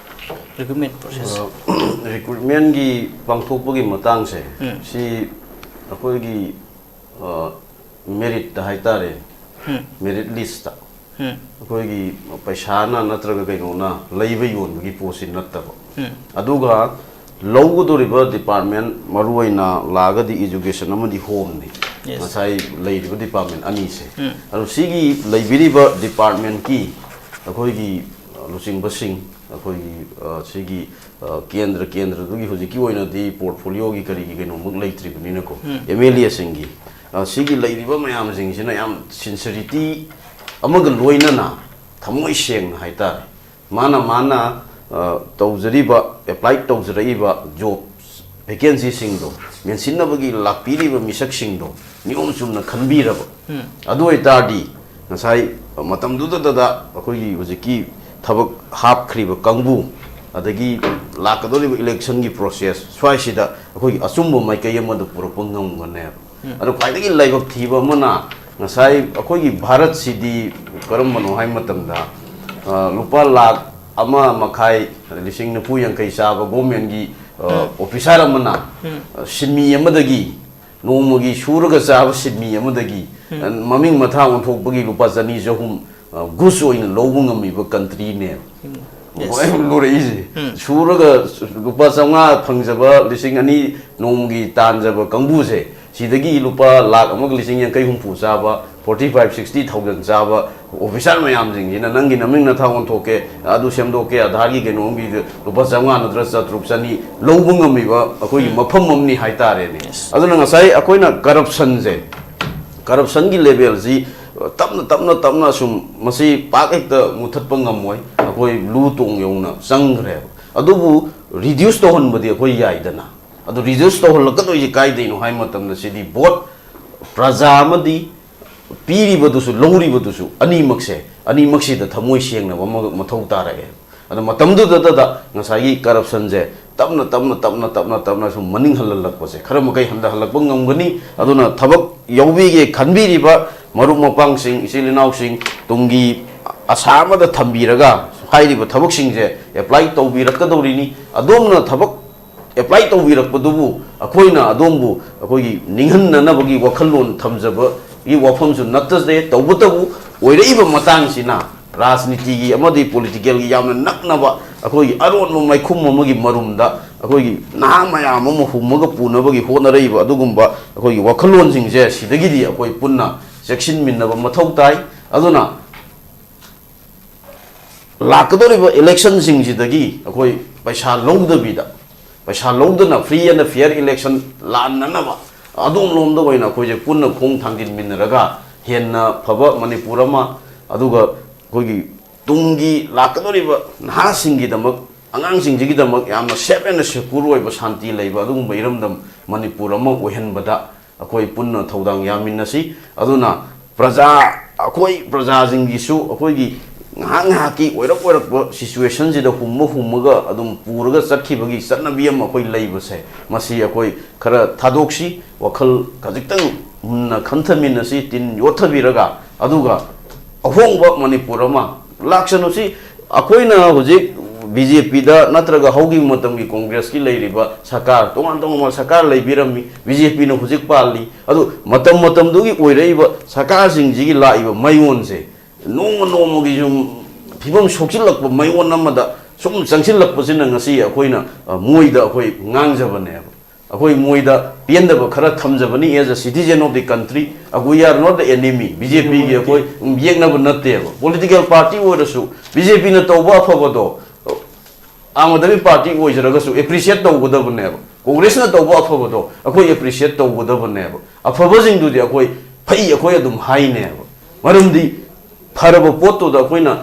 Recruitment process꯫ ꯑ, recruitment ꯀꯤ ꯄꯥꯡꯊꯣꯛꯄꯒꯤ ꯃꯇꯥꯡꯁꯦ, ꯎꯝ꯫ ꯁꯤ ꯑꯩꯈꯣꯏꯒꯤ, ꯑ, merit ꯇ ꯍꯥꯏꯇꯥꯔꯦ, ꯎꯝ꯫ Merit list ꯇ꯫ ꯎꯝ꯫ ꯑꯩꯈꯣꯏꯒꯤ ꯄꯩꯁꯥꯅ ꯅꯠꯇ꯭ꯔꯒ ꯀꯩꯅꯣꯅ ꯂꯩꯕ ꯌꯣꯟꯕꯒꯤ ꯄꯣꯠꯁꯤ ꯅꯠꯇꯕ꯫ ꯎꯝ꯫ ꯑꯗꯨꯒ ꯂꯧꯒꯗꯧꯔꯤꯕ ꯗꯤꯄꯥꯔꯠꯃꯦꯟ, ꯃꯔꯨꯑꯣꯏꯅ ꯂꯥꯛꯑꯒꯗꯤ ꯏꯖꯨꯀꯦꯁꯟ ꯑꯃꯗꯤ ꯍꯣꯝꯅꯤ꯫ Yes. ꯉꯁꯥꯏ ꯂꯩꯔꯤꯕ ꯗꯤꯄꯥꯔꯠꯃꯦꯟ ꯑꯅꯤꯁꯦ꯫ ꯎꯝ꯫ ꯑꯗꯣ ꯁꯤꯒꯤ ꯂꯩꯕꯤꯔꯤꯕ ꯗꯤꯄꯥꯔꯠꯃꯦꯟꯀꯤ ꯑꯩꯈꯣꯏꯒꯤ, ꯑ, ꯂꯨꯆꯤꯡꯕꯁꯤꯡ, ꯑꯩꯈꯣꯏꯒꯤ, ꯑ, ꯁꯤꯒꯤ, ꯑ, ꯀꯦꯟꯗ꯭ꯔ, ꯀꯦꯟꯗ꯭ꯔꯗꯨꯒꯤ ꯍꯧꯖꯤꯛꯀꯤ ꯑꯣꯏꯅꯗꯤ ꯄꯣꯔꯠꯐꯣꯂꯤꯑꯣꯒꯤ ꯀꯔꯤꯒꯤ ꯀꯩꯅꯣꯃꯨꯛ ꯂꯩꯇ꯭ꯔꯤꯕꯅꯤꯅꯀꯣ, ꯎꯝ꯫ ꯑꯦꯝ ꯑꯦꯜ ꯑꯦꯁꯤꯡꯒꯤ, ꯑ, ꯁꯤꯒꯤ ꯂꯩꯔꯤꯕ ꯃꯌꯥꯝꯁꯤꯡꯁꯤꯅ ꯌꯥꯝ ꯁꯤꯟꯁꯔꯤꯇꯤ ꯑꯃꯒ ꯂꯣꯏꯅꯅ ꯊꯃꯣꯏ ꯁꯦꯡꯅ ꯍꯥꯏꯇꯥꯔꯦ, ꯃꯥꯅ, ꯃꯥꯅ, ꯑ, ꯇꯧꯖꯔꯤꯕ, ꯑꯦꯄ꯭ꯂꯥꯏ ꯇꯧꯖꯔꯛꯏꯕ ꯖꯣꯕ ꯚꯦꯀꯦꯟꯁꯤꯁꯤꯡꯗꯣ ꯃꯦꯟꯁꯤꯟꯅꯕꯒꯤ ꯂꯥꯛꯄꯤꯔꯤꯕ ꯃꯤꯁꯛꯁꯤꯡꯗꯣ ꯅꯤꯌꯣꯝ ꯆꯨꯝꯅ ꯈꯟꯕꯤꯔꯕ, ꯎꯝ꯫ ꯑꯗꯨ ꯑꯣꯏꯇꯥꯔꯗꯤ ꯉꯁꯥꯏ ꯃꯇꯝꯗꯨꯗꯇꯗ ꯑꯩꯈꯣꯏꯒꯤ ꯍꯧꯖꯤꯛꯀꯤ ꯊꯕꯛ ꯍꯥꯞꯈ꯭ꯔꯤꯕ ꯀꯥꯡꯕꯨ, ꯑꯗꯒꯤ ꯂꯥꯛꯀꯗꯧꯔꯤꯕ ꯏꯂꯦꯛꯁꯟꯒꯤ ꯄ꯭ꯔꯣꯁꯦꯁ ꯁ꯭ꯋꯥꯏꯁꯤꯗ ꯑꯩꯈꯣꯏꯒꯤ ꯑꯆꯨꯝꯕ ꯃꯥꯏꯀꯩ ꯑꯃꯗ ꯄꯨꯔꯛꯄ ꯉꯝꯒꯅꯦꯕ꯫ ꯎꯝ꯫ ꯑꯗꯣ ꯈ꯭ꯋꯥꯏꯗꯒꯤ ꯂꯥꯏꯕꯛ ꯊꯤꯕ ꯑꯃꯅ, ꯉꯁꯥꯏ ꯑꯩꯈꯣꯏꯒꯤ ꯚꯥꯔꯠꯁꯤꯗꯤ ꯀꯔꯝꯕꯅꯣ ꯍꯥꯏꯕ ꯃꯇꯝꯗ, ꯑ, ꯂꯨꯄꯥ ꯂꯥꯈ ꯑꯃ ꯃꯈꯥꯏ, ꯂꯤꯁꯤꯡ ꯅꯤꯐꯨ ꯌꯥꯡꯈꯩ ꯆꯥꯕ ꯒꯣꯔꯃꯦꯟꯒꯤ, ꯑ, ꯎꯝ꯫ ꯑꯣꯐꯤꯁꯥꯔ ꯑꯃꯅ, ꯎꯝ꯫ ꯑ, ꯁꯤꯟꯃꯤ ꯑꯃꯗꯒꯤ ꯅꯣꯡꯃꯒꯤ ꯁꯨꯔꯒ ꯆꯥꯕ ꯁꯤꯟꯃꯤ ꯑꯃꯗꯒꯤ, ꯎꯝ꯫ ꯑ, ꯃꯃꯤꯡ ꯃꯊꯥ ꯑꯣꯟꯊꯣꯛꯄꯒꯤ ꯂꯨꯄꯥ ꯆꯅꯤ ꯆꯍꯨꯝ, ꯑ, ꯒꯨꯁ ꯑꯣꯏꯅ ꯂꯧꯕ ꯉꯝꯃꯤꯕ ꯀꯟꯇ꯭ꯔꯤꯅꯦꯕ꯫ ꯎꯝ꯫ ꯃꯣꯏ ꯂꯨꯔꯛꯏꯁꯦ꯫ ꯎꯝ꯫ ꯁꯨꯔꯒ ꯂꯨꯄꯥ ꯆꯥꯝꯃꯉꯥ ꯐꯪꯖꯕ, ꯂꯤꯁꯤꯡ ꯑꯅꯤ ꯅꯣꯡꯃꯒꯤ ꯇꯥꯟꯖꯕ ꯀꯥꯡꯕꯨꯁꯦ, ꯁꯤꯗꯒꯤ ꯂꯨꯄꯥ ꯂꯥꯈ ꯑꯃꯒ ꯂꯤꯁꯤꯡ ꯌꯥꯡꯈꯩ ꯍꯨꯝꯐꯨ ꯆꯥꯕ, forty five, sixty thousand ꯆꯥꯕ ꯑꯣꯐꯤꯁꯥꯔ ꯃꯌꯥꯝꯁꯤꯡꯁꯤꯅ ꯅꯪꯒꯤ ꯅꯃꯤꯡ ꯅꯊꯥ ꯑꯣꯟꯊꯣꯛꯀꯦ, ꯑꯗꯨ ꯁꯦꯝꯗꯣꯛꯀꯦ, ꯑꯙꯥꯔꯒꯤ ꯀꯩꯅꯣꯝꯒꯤ ꯂꯨꯄꯥ ꯆꯥꯝꯃꯉꯥ ꯅꯠꯇ꯭ꯔ ꯆꯥꯇ꯭ꯔꯨꯛ ꯆꯅꯤ ꯂꯧꯕ ꯉꯝꯃꯤꯕ ꯑꯩꯈꯣꯏꯒꯤ ꯎꯝ꯫ ꯃꯐꯝ ꯑꯃꯅꯤ ꯍꯥꯏꯇꯥꯔꯦꯅꯦ꯫ Yes. ꯑꯗꯨꯅ ꯉꯁꯥꯏ ꯑꯩꯈꯣꯏꯅ ꯀꯔꯞꯁꯟꯁꯦ, ꯀꯔꯞꯁꯟꯒꯤ ꯂꯦꯚꯦꯜꯁꯤ ꯇꯞꯅ, ꯇꯞꯅ, ꯇꯞꯅ ꯁꯨꯝ ꯃꯁꯤ ꯄꯥꯛ ꯍꯦꯛꯇ ꯃꯨꯊꯠꯄ ꯉꯝꯃꯣꯏ꯫ ꯑꯩꯈꯣꯏ ꯂꯨ ꯇꯣꯡ ꯌꯧꯅ ꯆꯪꯈ꯭ꯔꯦꯕ꯫ ꯑꯗꯨꯕꯨ ꯔꯤꯗ꯭ꯌꯨꯁ ꯇꯧꯍꯟꯕꯗꯤ ꯑꯩꯈꯣꯏ ꯌꯥꯏꯗꯅ꯫ ꯑꯗꯨ ꯔꯤꯗ꯭ꯌꯨꯁ ꯇꯧꯍꯜꯂꯛꯀꯗꯣꯏꯁꯦ ꯀꯥꯏꯗꯩꯅꯣ ꯍꯥꯏꯕ ꯃꯇꯝꯗ, ꯁꯤꯗꯤ ꯕꯣꯠ ꯄ꯭ꯔꯖꯥ ꯑꯃꯗꯤ ꯄꯤꯔꯤꯕꯗꯨꯁꯨ ꯂꯧꯔꯤꯕꯗꯨꯁꯨ ꯑꯅꯤꯃꯛꯁꯦ, ꯑꯅꯤꯃꯛꯁꯤꯗ ꯊꯃꯣꯏ ꯁꯦꯡꯅꯕ ꯑꯃ ꯃꯊꯧ ꯇꯥꯔꯛꯑꯦ꯫ ꯑꯗꯣ ꯃꯇꯝꯗꯨꯗꯇꯗ ꯉꯁꯥꯏꯒꯤ ꯀꯔꯞꯁꯟꯁꯦ ꯇꯞꯅ, ꯇꯞꯅ, ꯇꯞꯅ, ꯇꯞꯅ, ꯇꯞꯅ ꯁꯨꯝ ꯃꯅꯤꯡ ꯍꯜꯍꯜꯂꯛꯄꯁꯦ ꯈꯔ ꯃꯈꯩ ꯍꯟꯊꯍꯜꯂꯛꯄ ꯉꯝꯒꯅꯤ꯫ ꯑꯗꯨꯅ ꯊꯕꯛ ꯌꯥꯎꯕꯤꯒꯦ ꯈꯟꯕꯤꯔꯤꯕ ꯃꯔꯨꯞ ꯃꯄꯥꯡꯁꯤꯡ, ꯏꯆꯤꯜ ꯏꯅꯥꯎꯁꯤꯡ, ꯇꯨꯡꯒꯤ ꯑꯁꯥ ꯑꯃꯗ ꯊꯝꯕꯤꯔꯒ ꯍꯥꯏꯔꯤꯕ ꯊꯕꯛꯁꯤꯡꯁꯦ ꯑꯦꯄ꯭ꯂꯥꯏ ꯇꯧꯕꯤꯔꯛꯀꯗꯧꯔꯤꯅꯤ꯫ ꯑꯗꯣꯝꯅ ꯊꯕꯛ ꯑꯦꯄ꯭ꯂꯥꯏ ꯇꯧꯕꯤꯔꯛꯄꯗꯨꯕꯨ ꯑꯩꯈꯣꯏꯅ ꯑꯗꯣꯝꯕꯨ ꯑꯩꯈꯣꯏꯒꯤ ꯅꯤꯡꯍꯟꯅꯅꯕꯒꯤ ꯋꯥꯈꯜꯂꯣꯟ ꯊꯝꯖꯕꯒꯤ ꯋꯥꯐꯝꯁꯨ ꯅꯠꯆꯗꯦ꯫ ꯇꯧꯕꯇꯕꯨ ꯑꯣꯏꯔꯛꯏꯕ ꯃꯇꯥꯡꯁꯤꯅ ꯔꯥꯖꯅꯤꯇꯤꯒꯤ ꯑꯃꯗꯤ ꯄꯣꯂꯤꯇꯤꯀꯦꯜꯒꯤ ꯌꯥꯝꯅ ꯅꯛꯅꯕ ꯑꯩꯈꯣꯏꯒꯤ ꯑꯔꯣꯟꯕ ꯃꯥꯏꯈꯨꯝ ꯑꯃꯒꯤ ꯃꯔꯨꯝꯗ ꯑꯩꯈꯣꯏꯒꯤ ꯅꯍꯥ ꯃꯌꯥꯝ ꯑꯃ ꯍꯨꯝꯃꯒ ꯄꯨꯅꯕꯒꯤ ꯍꯣꯠꯅꯔꯛꯏꯕ ꯑꯗꯨꯒꯨꯝꯕ ꯑꯩꯈꯣꯏꯒꯤ ꯋꯥꯈꯜꯂꯣꯟꯁꯤꯡꯁꯦ ꯁꯤꯗꯒꯤꯗꯤ ꯑꯩꯈꯣꯏ ꯄꯨꯟꯅ ꯆꯦꯛꯁꯤꯟꯃꯤꯟꯅꯕ ꯃꯊꯧ ꯇꯥꯏ꯫ ꯑꯗꯨꯅ ꯂꯥꯛꯀꯗꯧꯔꯤꯕ ꯏꯂꯦꯛꯁꯟꯁꯤꯡꯁꯤꯗꯒꯤ ꯑꯩꯈꯣꯏ ꯄꯩꯁꯥ ꯂꯧꯗꯕꯤꯗ, ꯄꯩꯁꯥ ꯂꯧꯗꯅ free and fair election ꯂꯥꯟꯅꯅꯕ ꯑꯗꯣꯝꯂꯣꯝꯗ ꯑꯣꯏꯅ ꯑꯩꯈꯣꯏꯁꯦ ꯄꯨꯟꯅ ꯈꯣꯡ ꯊꯥꯡꯖꯤꯟꯃꯤꯟꯅꯔꯒ ꯍꯦꯟꯅ ꯐꯕ ꯃꯅꯤꯄꯨꯔ ꯑꯃ, ꯑꯗꯨꯒ ꯑꯩꯈꯣꯏꯒꯤ ꯇꯨꯡꯒꯤ ꯂꯥꯛꯀꯗꯧꯔꯤꯕ ꯅꯍꯥꯁꯤꯡꯒꯤꯗꯃꯛ, ꯑꯉꯥꯡꯁꯤꯡꯁꯤꯒꯤꯗꯃꯛ ꯌꯥꯝꯅ safe and secure ꯑꯣꯏꯕ, ꯁꯥꯟꯇꯤ ꯂꯩꯕ ꯑꯗꯨꯒꯨꯝꯕ ꯏꯔꯝꯗꯝ ꯃꯅꯤꯄꯨꯔ ꯑꯃ ꯑꯣꯏꯍꯟꯕꯗ ꯑꯩꯈꯣꯏ ꯄꯨꯟꯅ ꯊꯧꯗꯥꯡ ꯌꯥꯃꯤꯟꯅꯁꯤ꯫ ꯑꯗꯨꯅ ꯄ꯭ꯔꯖꯥ, ꯑꯩꯈꯣꯏ ꯄ꯭ꯔꯖꯥꯁꯤꯡꯒꯤꯁꯨ ꯑꯩꯈꯣꯏꯒꯤ ꯉꯥꯏꯍꯥꯛ ꯉꯥꯏꯍꯥꯛꯀꯤ ꯑꯣꯏꯔꯛ ꯑꯣꯏꯔꯛꯄ ꯁꯤꯆꯨꯋꯦꯁꯟꯁꯤꯗ ꯍꯨꯝꯃ ꯍꯨꯝꯃꯒ ꯑꯗꯨꯝ ꯄꯨꯔꯒ ꯆꯠꯈꯤꯕꯒꯤ ꯆꯠꯅꯕꯤ ꯑꯃ ꯑꯩꯈꯣꯏ ꯂꯩꯕꯁꯦ, ꯃꯁꯤ ꯑꯩꯈꯣꯏ ꯈꯔ ꯊꯥꯗꯣꯛꯁꯤ, ꯋꯥꯈꯜ ꯈꯖꯤꯛꯇꯪ ꯃꯨꯟꯅ ꯈꯟꯊꯃꯤꯟꯅꯁꯤ, ꯇꯤꯟ ꯌꯣꯠꯊꯕꯤꯔꯒ꯫ ꯑꯗꯨꯒ ꯑꯍꯣꯡꯕ ꯃꯅꯤꯄꯨꯔ ꯑꯃ ꯂꯥꯛꯁꯅꯨꯁꯤ꯫ ꯑꯩꯈꯣꯏꯅ ꯍꯧꯖꯤꯛ ꯕꯤ ꯖꯦ ꯄꯤꯗ ꯅꯠꯇ꯭ꯔꯒ ꯍꯧꯈꯤꯕ ꯃꯇꯝꯒꯤ ꯀꯣꯡꯒ꯭ꯔꯦꯁꯀꯤ ꯂꯩꯔꯤꯕ ꯁꯔꯀꯥꯔ, ꯇꯣꯉꯥꯟ ꯇꯣꯉꯥꯟꯕ ꯁꯔꯀꯥꯔ ꯂꯩꯕꯤꯔꯝꯃꯤ, ꯕꯤ ꯖꯦ ꯄꯤꯅ ꯍꯧꯖꯤꯛ ꯄꯥꯜꯂꯤ꯫ ꯑꯗꯨ ꯃꯇꯝ ꯃꯇꯝꯗꯨꯒꯤ ꯑꯣꯏꯔꯛꯏꯕ ꯁꯔꯀꯥꯔꯁꯤꯡꯁꯤꯒꯤ ꯂꯥꯛꯏꯕ ꯃꯌꯣꯟꯁꯦ ꯅꯣꯡꯃ ꯅꯣꯡꯃꯒꯤ ꯁꯨꯝ ꯐꯤꯕꯝ ꯁꯣꯛꯆꯤꯜꯂꯛꯄ, ꯃꯌꯣꯟ ꯑꯃꯗ ꯁꯨꯝ ꯆꯪꯁꯤꯜꯂꯛꯄꯁꯤꯅ ꯉꯁꯤ ꯑꯩꯈꯣꯏꯅ, ꯑ, ꯃꯣꯏꯗ ꯑꯩꯈꯣꯏ ꯉꯥꯡꯖꯕꯅꯦꯕ꯫ ꯑꯩꯈꯣꯏ ꯃꯣꯏꯗ ꯄꯦꯟꯗꯕ ꯈꯔ ꯊꯝꯖꯕꯅꯤ, as a citizen of the country, we are not the enemy, B J ꯄꯤꯒꯤ ꯑꯩꯈꯣꯏ ꯌꯦꯛꯅꯕ ꯅꯠꯇꯦꯕ꯫ ꯄꯣꯂꯤꯇꯤꯀꯦꯜ ꯄꯥꯔꯇꯤ ꯑꯣꯏꯔꯁꯨ ꯕꯤ ꯖꯦ ꯄꯤꯅ ꯇꯧꯕ ꯑꯐꯕꯗꯣ, ꯑꯥꯝ ꯑꯥꯗꯃꯤ ꯄꯥꯔꯇꯤ ꯑꯣꯏꯖꯔꯒꯁꯨ ꯑꯦꯄ꯭ꯔꯤꯁꯤꯌꯦꯠ ꯇꯧꯒꯗꯕꯅꯦꯕ꯫ ꯀꯣꯡꯒ꯭ꯔꯦꯁꯅ ꯇꯧꯕ ꯑꯐꯕꯗꯣ ꯑꯩꯈꯣꯏ ꯑꯦꯄ꯭ꯔꯤꯁꯤꯌꯦꯠ ꯇꯧꯒꯗꯕꯅꯦꯕ꯫ ꯑꯐꯕꯁꯤꯡꯗꯨꯗꯤ ꯑꯩꯈꯣꯏ ꯐꯩ, ꯑꯩꯈꯣꯏ ꯑꯗꯨꯝ ꯍꯥꯏꯅꯦꯕ꯫ ꯃꯔꯝꯗꯤ ꯐꯔꯕ ꯄꯣꯠꯇꯨꯗ ꯑꯩꯈꯣꯏꯅ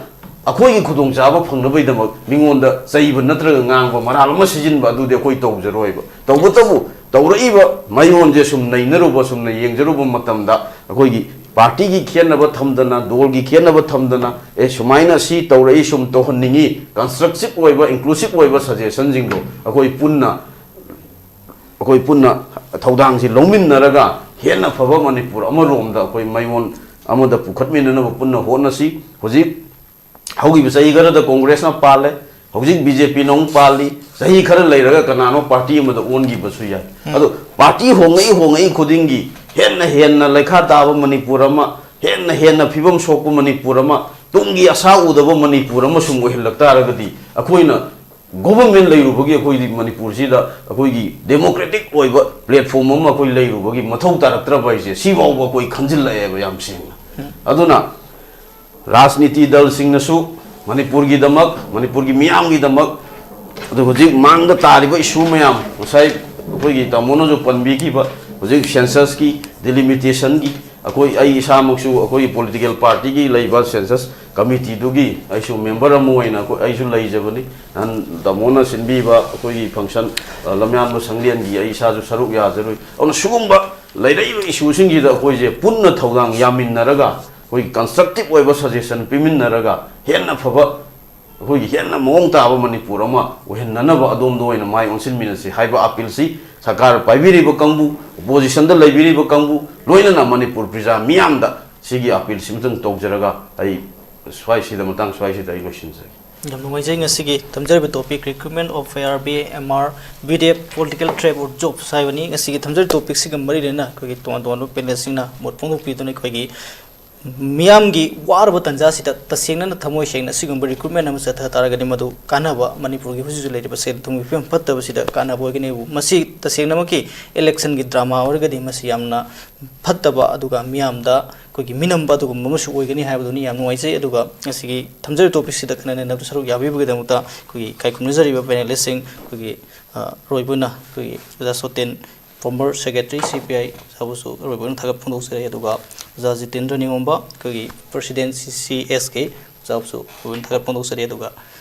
ꯑꯩꯈꯣꯏꯒꯤ ꯈꯨꯗꯣꯡꯆꯥꯕ ꯐꯪꯅꯕꯒꯤꯗꯃꯛ ꯃꯤꯉꯣꯟꯗ ꯆꯩꯕ ꯅꯠꯇ꯭ꯔꯒ ꯉꯥꯡꯕ, ꯃꯔꯥꯜ ꯑꯃ ꯁꯤꯖꯤꯟꯕ, ꯑꯗꯨꯗꯤ ꯑꯩꯈꯣꯏ ꯇꯧꯖꯔꯣꯏꯕ꯫ ꯇꯧꯕꯇꯕꯨ ꯇꯧꯔꯛꯏꯕ ꯃꯌꯣꯟꯁꯦ ꯁꯨꯝ ꯅꯩꯅꯔꯨꯕ, ꯁꯨꯝꯅ ꯌꯦꯡꯖꯔꯨꯕ ꯃꯇꯝꯗ ꯑꯩꯈꯣꯏꯒꯤ ꯄꯥꯔꯇꯤꯒꯤ ꯈꯦꯠꯅꯕ ꯊꯝꯗꯅ, ꯗꯣꯜꯒꯤ ꯈꯦꯠꯅꯕ ꯊꯝꯗꯅ, ꯑꯦ, ꯁꯨꯃꯥꯏꯅ ꯁꯤ ꯇꯧꯔꯛꯏ, ꯁꯨꯝ ꯇꯧꯍꯟꯅꯤꯡꯉꯤ, ꯀꯟꯁꯇ꯭ꯔꯛꯇꯤꯞ ꯑꯣꯏꯕ, ꯏꯟꯀ꯭ꯂꯨꯁꯤꯞ ꯑꯣꯏꯕ ꯁꯖꯦꯁꯟꯁꯤꯡꯗꯣ ꯑꯩꯈꯣꯏ ꯄꯨꯟꯅ, ꯑꯩꯈꯣꯏ ꯄꯨꯟꯅ ꯊꯧꯗꯥꯡꯁꯤ ꯂꯧꯃꯤꯟꯅꯔꯒ ꯍꯦꯟꯅ ꯐꯕ ꯃꯅꯤꯄꯨꯔ ꯑꯃꯔꯣꯝꯗ ꯑꯩꯈꯣꯏ ꯃꯌꯣꯟ ꯑꯃꯗ ꯄꯨꯈꯠꯃꯤꯟꯅꯅꯕ ꯄꯨꯟꯅ ꯍꯣꯠꯅꯁꯤ꯫ ꯍꯧꯖꯤꯛ ꯍꯧꯈꯤꯕ ꯆꯍꯤ ꯈꯔꯗ ꯀꯣꯡꯒ꯭ꯔꯦꯁꯅ ꯄꯥꯜꯂꯦ, ꯍꯧꯖꯤꯛ ꯕꯤ ꯖꯦ ꯄꯤꯅ ꯑꯃꯨꯛ ꯄꯥꯜꯂꯤ, ꯆꯍꯤ ꯈꯔ ꯂꯩꯔꯒ ꯀꯅꯥꯅꯣ ꯄꯥꯔꯇꯤ ꯑꯃꯗ ꯑꯣꯟꯈꯤꯕꯁꯨ ꯌꯥꯏ꯫ ꯎꯝ꯫ ꯑꯗꯣ ꯄꯥꯔꯇꯤ ꯍꯣꯡꯉꯛꯏ ꯍꯣꯡꯉꯛꯏ ꯈꯨꯗꯤꯡꯒꯤ ꯍꯦꯟꯅ ꯍꯦꯟꯅ ꯂꯩꯈꯥ ꯇꯥꯕ ꯃꯅꯤꯄꯨꯔ ꯑꯃ, ꯍꯦꯟꯅ ꯍꯦꯟꯅ ꯐꯤꯕꯝ ꯁꯣꯛꯄ ꯃꯅꯤꯄꯨꯔ ꯑꯃ, ꯇꯨꯡꯒꯤ ꯑꯁꯥ ꯎꯗꯕ ꯃꯅꯤꯄꯨꯔ ꯑꯃ ꯁꯨꯝ ꯑꯣꯏꯍꯜꯂꯛ ꯇꯥꯔꯒꯗꯤ, ꯑꯩꯈꯣꯏꯅ ꯒꯣꯚꯔꯟꯃꯦꯟ ꯂꯩꯔꯨꯕꯒꯤ ꯑꯩꯈꯣꯏꯗꯤ ꯃꯅꯤꯄꯨꯔꯁꯤꯗ ꯑꯩꯈꯣꯏꯒꯤ ꯗꯦꯃꯣꯀ꯭ꯔꯦꯇꯤꯛ ꯑꯣꯏꯕ ꯄ꯭ꯂꯦꯠꯐꯣꯝ ꯑꯃ ꯑꯩꯈꯣꯏ ꯂꯩꯔꯨꯕꯒꯤ ꯃꯊꯧ ꯇꯥꯔꯛꯇ꯭ꯔꯕ ꯍꯥꯏꯁꯦ ꯁꯤꯐꯥꯎꯕ ꯑꯩꯈꯣꯏ ꯈꯟꯖꯤꯜꯂꯛꯑꯦꯕ ꯌꯥꯝ ꯁꯦꯡꯅ꯫ ꯑꯗꯨꯅ ꯔꯥꯖꯅꯤꯇꯤ ꯗꯜꯁꯤꯡꯅꯁꯨ ꯃꯅꯤꯄꯨꯔꯒꯤꯗꯃꯛ, ꯃꯅꯤꯄꯨꯔꯒꯤ ꯃꯤꯌꯥꯝꯒꯤꯗꯃꯛ, ꯑꯗꯨ ꯍꯧꯖꯤꯛ ꯃꯥꯡꯗ ꯇꯥꯔꯤꯕ ꯏꯁꯨ ꯃꯌꯥꯝ, ꯉꯁꯥꯏ ꯑꯩꯈꯣꯏꯒꯤ ꯇꯥꯃꯣꯅꯁꯨ ꯄꯟꯕꯤꯈꯤꯕ ꯍꯧꯖꯤꯛ ꯁꯦꯟꯁꯁꯀꯤ, ꯗꯤꯂꯤꯃꯤꯇꯦꯁꯟꯒꯤ, ꯑꯩꯈꯣꯏ, ꯑꯩ ꯏꯁꯥꯃꯛꯁꯨ ꯑꯩꯈꯣꯏꯒꯤ ꯄꯣꯂꯤꯇꯤꯀꯦꯜ ꯄꯥꯔꯇꯤꯒꯤ ꯂꯩꯕ ꯁꯦꯟꯁꯁ ꯀꯃꯤꯇꯤꯗꯨꯒꯤ ꯑꯩꯁꯨ ꯃꯦꯝꯕꯔ ꯑꯃ ꯑꯣꯏꯅ ꯑꯩꯈꯣꯏ, ꯑꯩꯁꯨ ꯂꯩꯖꯕꯅꯤ꯫ ꯅꯍꯥꯟ ꯇꯥꯃꯣꯅ ꯁꯤꯟꯕꯤꯕ ꯑꯩꯈꯣꯏꯒꯤ ꯐꯪꯁꯟ, ꯑ, ꯂꯝꯌꯥꯟꯕ ꯁꯪꯂꯦꯟꯒꯤ ꯑꯩ ꯏꯁꯥꯁꯨ ꯁꯔꯨꯛ ꯌꯥꯖꯔꯨꯏ꯫ ꯑꯗꯨꯅ ꯁꯤꯒꯨꯝꯕ ꯂꯩꯔꯛꯏꯕ ꯏꯁꯨꯁꯤꯡꯁꯤꯗ ꯑꯩꯈꯣꯏꯁꯦ ꯄꯨꯟꯅ ꯊꯧꯗꯥꯡ ꯌꯥꯃꯤꯟꯅꯔꯒ, ꯑꯩꯈꯣꯏꯒꯤ ꯀꯟꯁꯇ꯭ꯔꯛꯇꯤꯞ ꯑꯣꯏꯕ ꯁꯖꯦꯁꯟ ꯄꯤꯃꯤꯟꯅꯔꯒ, ꯍꯦꯟꯅ ꯐꯕ, ꯑꯩꯈꯣꯏꯒꯤ ꯍꯦꯟꯅ ꯃꯑꯣꯡ ꯇꯥꯕ ꯃꯅꯤꯄꯨꯔ ꯑꯃ ꯑꯣꯏꯍꯟꯅꯅꯕ ꯑꯗꯣꯝꯗ ꯑꯣꯏꯅ ꯃꯥꯏ ꯑꯣꯟꯁꯤꯟꯃꯤꯟꯅꯁꯤ ꯍꯥꯏꯕ ꯑꯄꯤꯜꯁꯤ ꯁꯔꯀꯥꯔ ꯄꯥꯏꯕꯤꯔꯤꯕ ꯀꯥꯡꯕꯨ, ꯑꯣꯄꯣꯖꯤꯁꯟꯗ ꯂꯩꯕꯤꯔꯤꯕ ꯀꯥꯡꯕꯨ, ꯂꯣꯏꯅꯅ ꯃꯅꯤꯄꯨꯔ ꯄ꯭ꯔꯖꯥ ꯃꯤꯌꯥꯝꯗ ꯁꯤꯒꯤ ꯑꯄꯤꯜꯁꯤꯃꯇꯪ ꯇꯧꯖꯔꯒ ꯑꯩ ꯁ꯭ꯋꯥꯏꯁꯤꯗ, ꯃꯇꯥꯡ ꯁ꯭ꯋꯥꯏꯁꯤꯗ ꯑꯩ ꯂꯣꯏꯁꯤꯟꯖꯒꯦ꯫ ꯌꯥꯝ ꯅꯨꯡꯉꯥꯏꯖꯩ꯫ ꯉꯁꯤꯒꯤ ꯊꯝꯖꯔꯤꯕ topic, recruitment of I R B, M R, B D F, political trap or jobs ꯍꯥꯏꯕꯅꯤ꯫ ꯉꯁꯤꯒꯤ ꯊꯝꯖꯔꯤꯕ ꯇꯣꯄꯤꯛꯁꯤꯒ ꯃꯔꯤ ꯂꯩꯅꯅ ꯑꯩꯈꯣꯏꯒꯤ ꯇꯣꯉꯥꯟ ꯇꯣꯉꯥꯟꯕ ꯄꯦꯅꯦꯜꯁꯤꯡꯅ ꯃꯣꯠ ꯐꯣꯡꯗꯣꯛꯄꯤꯗꯨꯅ ꯑꯩꯈꯣꯏꯒꯤ ꯃꯤꯌꯥꯝꯒꯤ ꯋꯥꯔꯕ ꯇꯥꯟꯖꯥꯁꯤꯗ ꯇꯁꯦꯡꯅ ꯊꯃꯣꯏ ꯁꯦꯡꯅ ꯑꯁꯤꯒꯨꯝꯕ ꯔꯤꯀ꯭ꯔꯨꯠꯃꯦꯟ ꯑꯃ ꯆꯠꯊ ꯇꯥꯔꯒꯗꯤ ꯃꯗꯨ ꯀꯥꯟꯅꯕ, ꯃꯅꯤꯄꯨꯔꯒꯤ ꯍꯧꯖꯤꯛ ꯍꯧꯖꯤꯛ ꯂꯩꯔꯤꯕ ꯁꯦꯜ ꯊꯨꯝꯒꯤ ꯐꯤꯕꯝ ꯐꯠꯇꯕꯁꯤꯗ ꯀꯥꯟꯅꯕ ꯑꯣꯏꯒꯅꯤ꯫ ꯃꯁꯤ ꯇꯁꯦꯡꯅꯃꯛꯀꯤ ꯏꯂꯦꯛꯁꯟꯒꯤ ꯗ꯭ꯔꯃꯥ ꯑꯣꯏꯔꯒꯗꯤ ꯃꯁꯤ ꯌꯥꯝꯅ ꯐꯠꯇꯕ, ꯑꯗꯨꯒ ꯃꯤꯌꯥꯝꯗ ꯑꯩꯈꯣꯏꯒꯤ ꯃꯤꯅꯝꯕ ꯑꯗꯨꯒꯨꯝꯕ ꯑꯃꯁꯨ ꯑꯣꯏꯒꯅꯤ ꯍꯥꯏꯕꯗꯨꯅꯤ꯫ ꯌꯥꯝ ꯅꯨꯡꯉꯥꯏꯖꯩ꯫ ꯑꯗꯨꯒ ꯉꯁꯤꯒꯤ ꯊꯝꯖꯔꯤꯕ ꯇꯣꯄꯤꯛꯁꯤꯗ ꯈꯟꯅ ꯅꯩꯅꯕꯗ ꯁꯔꯨꯛ ꯌꯥꯕꯤꯕꯒꯤꯗꯃꯛꯇ ꯑꯩꯈꯣꯏꯒꯤ ꯏꯀꯥꯏ ꯈꯨꯝꯅꯖꯔꯤꯕ ꯄꯦꯅꯦꯂꯤꯁꯁꯤꯡ, ꯑꯩꯈꯣꯏꯒꯤ, ꯑ, ꯑꯔꯣꯏꯕ ꯑꯣꯏꯅ ꯑꯩꯈꯣꯏꯒꯤ ꯑꯣꯖꯥ ꯁꯣꯇꯦꯟ, former secretary C P I, ꯑꯣꯖꯥꯕꯨꯁꯨ ꯑꯔꯣꯏꯕ ꯑꯣꯏꯅ ꯊꯥꯒꯠ ꯐꯣꯡꯗꯣꯛꯆꯔꯤ꯫ ꯑꯗꯨꯒ ꯑꯣꯖꯥ ꯖꯤꯇꯦꯟꯗ꯭ꯔ ꯅꯤꯉꯣꯝꯕ, ꯑꯩꯈꯣꯏꯒꯤ president C C S K, ꯑꯣꯖꯥꯕꯨꯁꯨ ꯑꯔꯣꯏꯕ ꯑꯣꯏꯅ ꯊꯥꯒꯠ ꯐꯣꯡꯗꯣꯛꯆꯔꯤ꯫ ꯑꯗꯨꯒ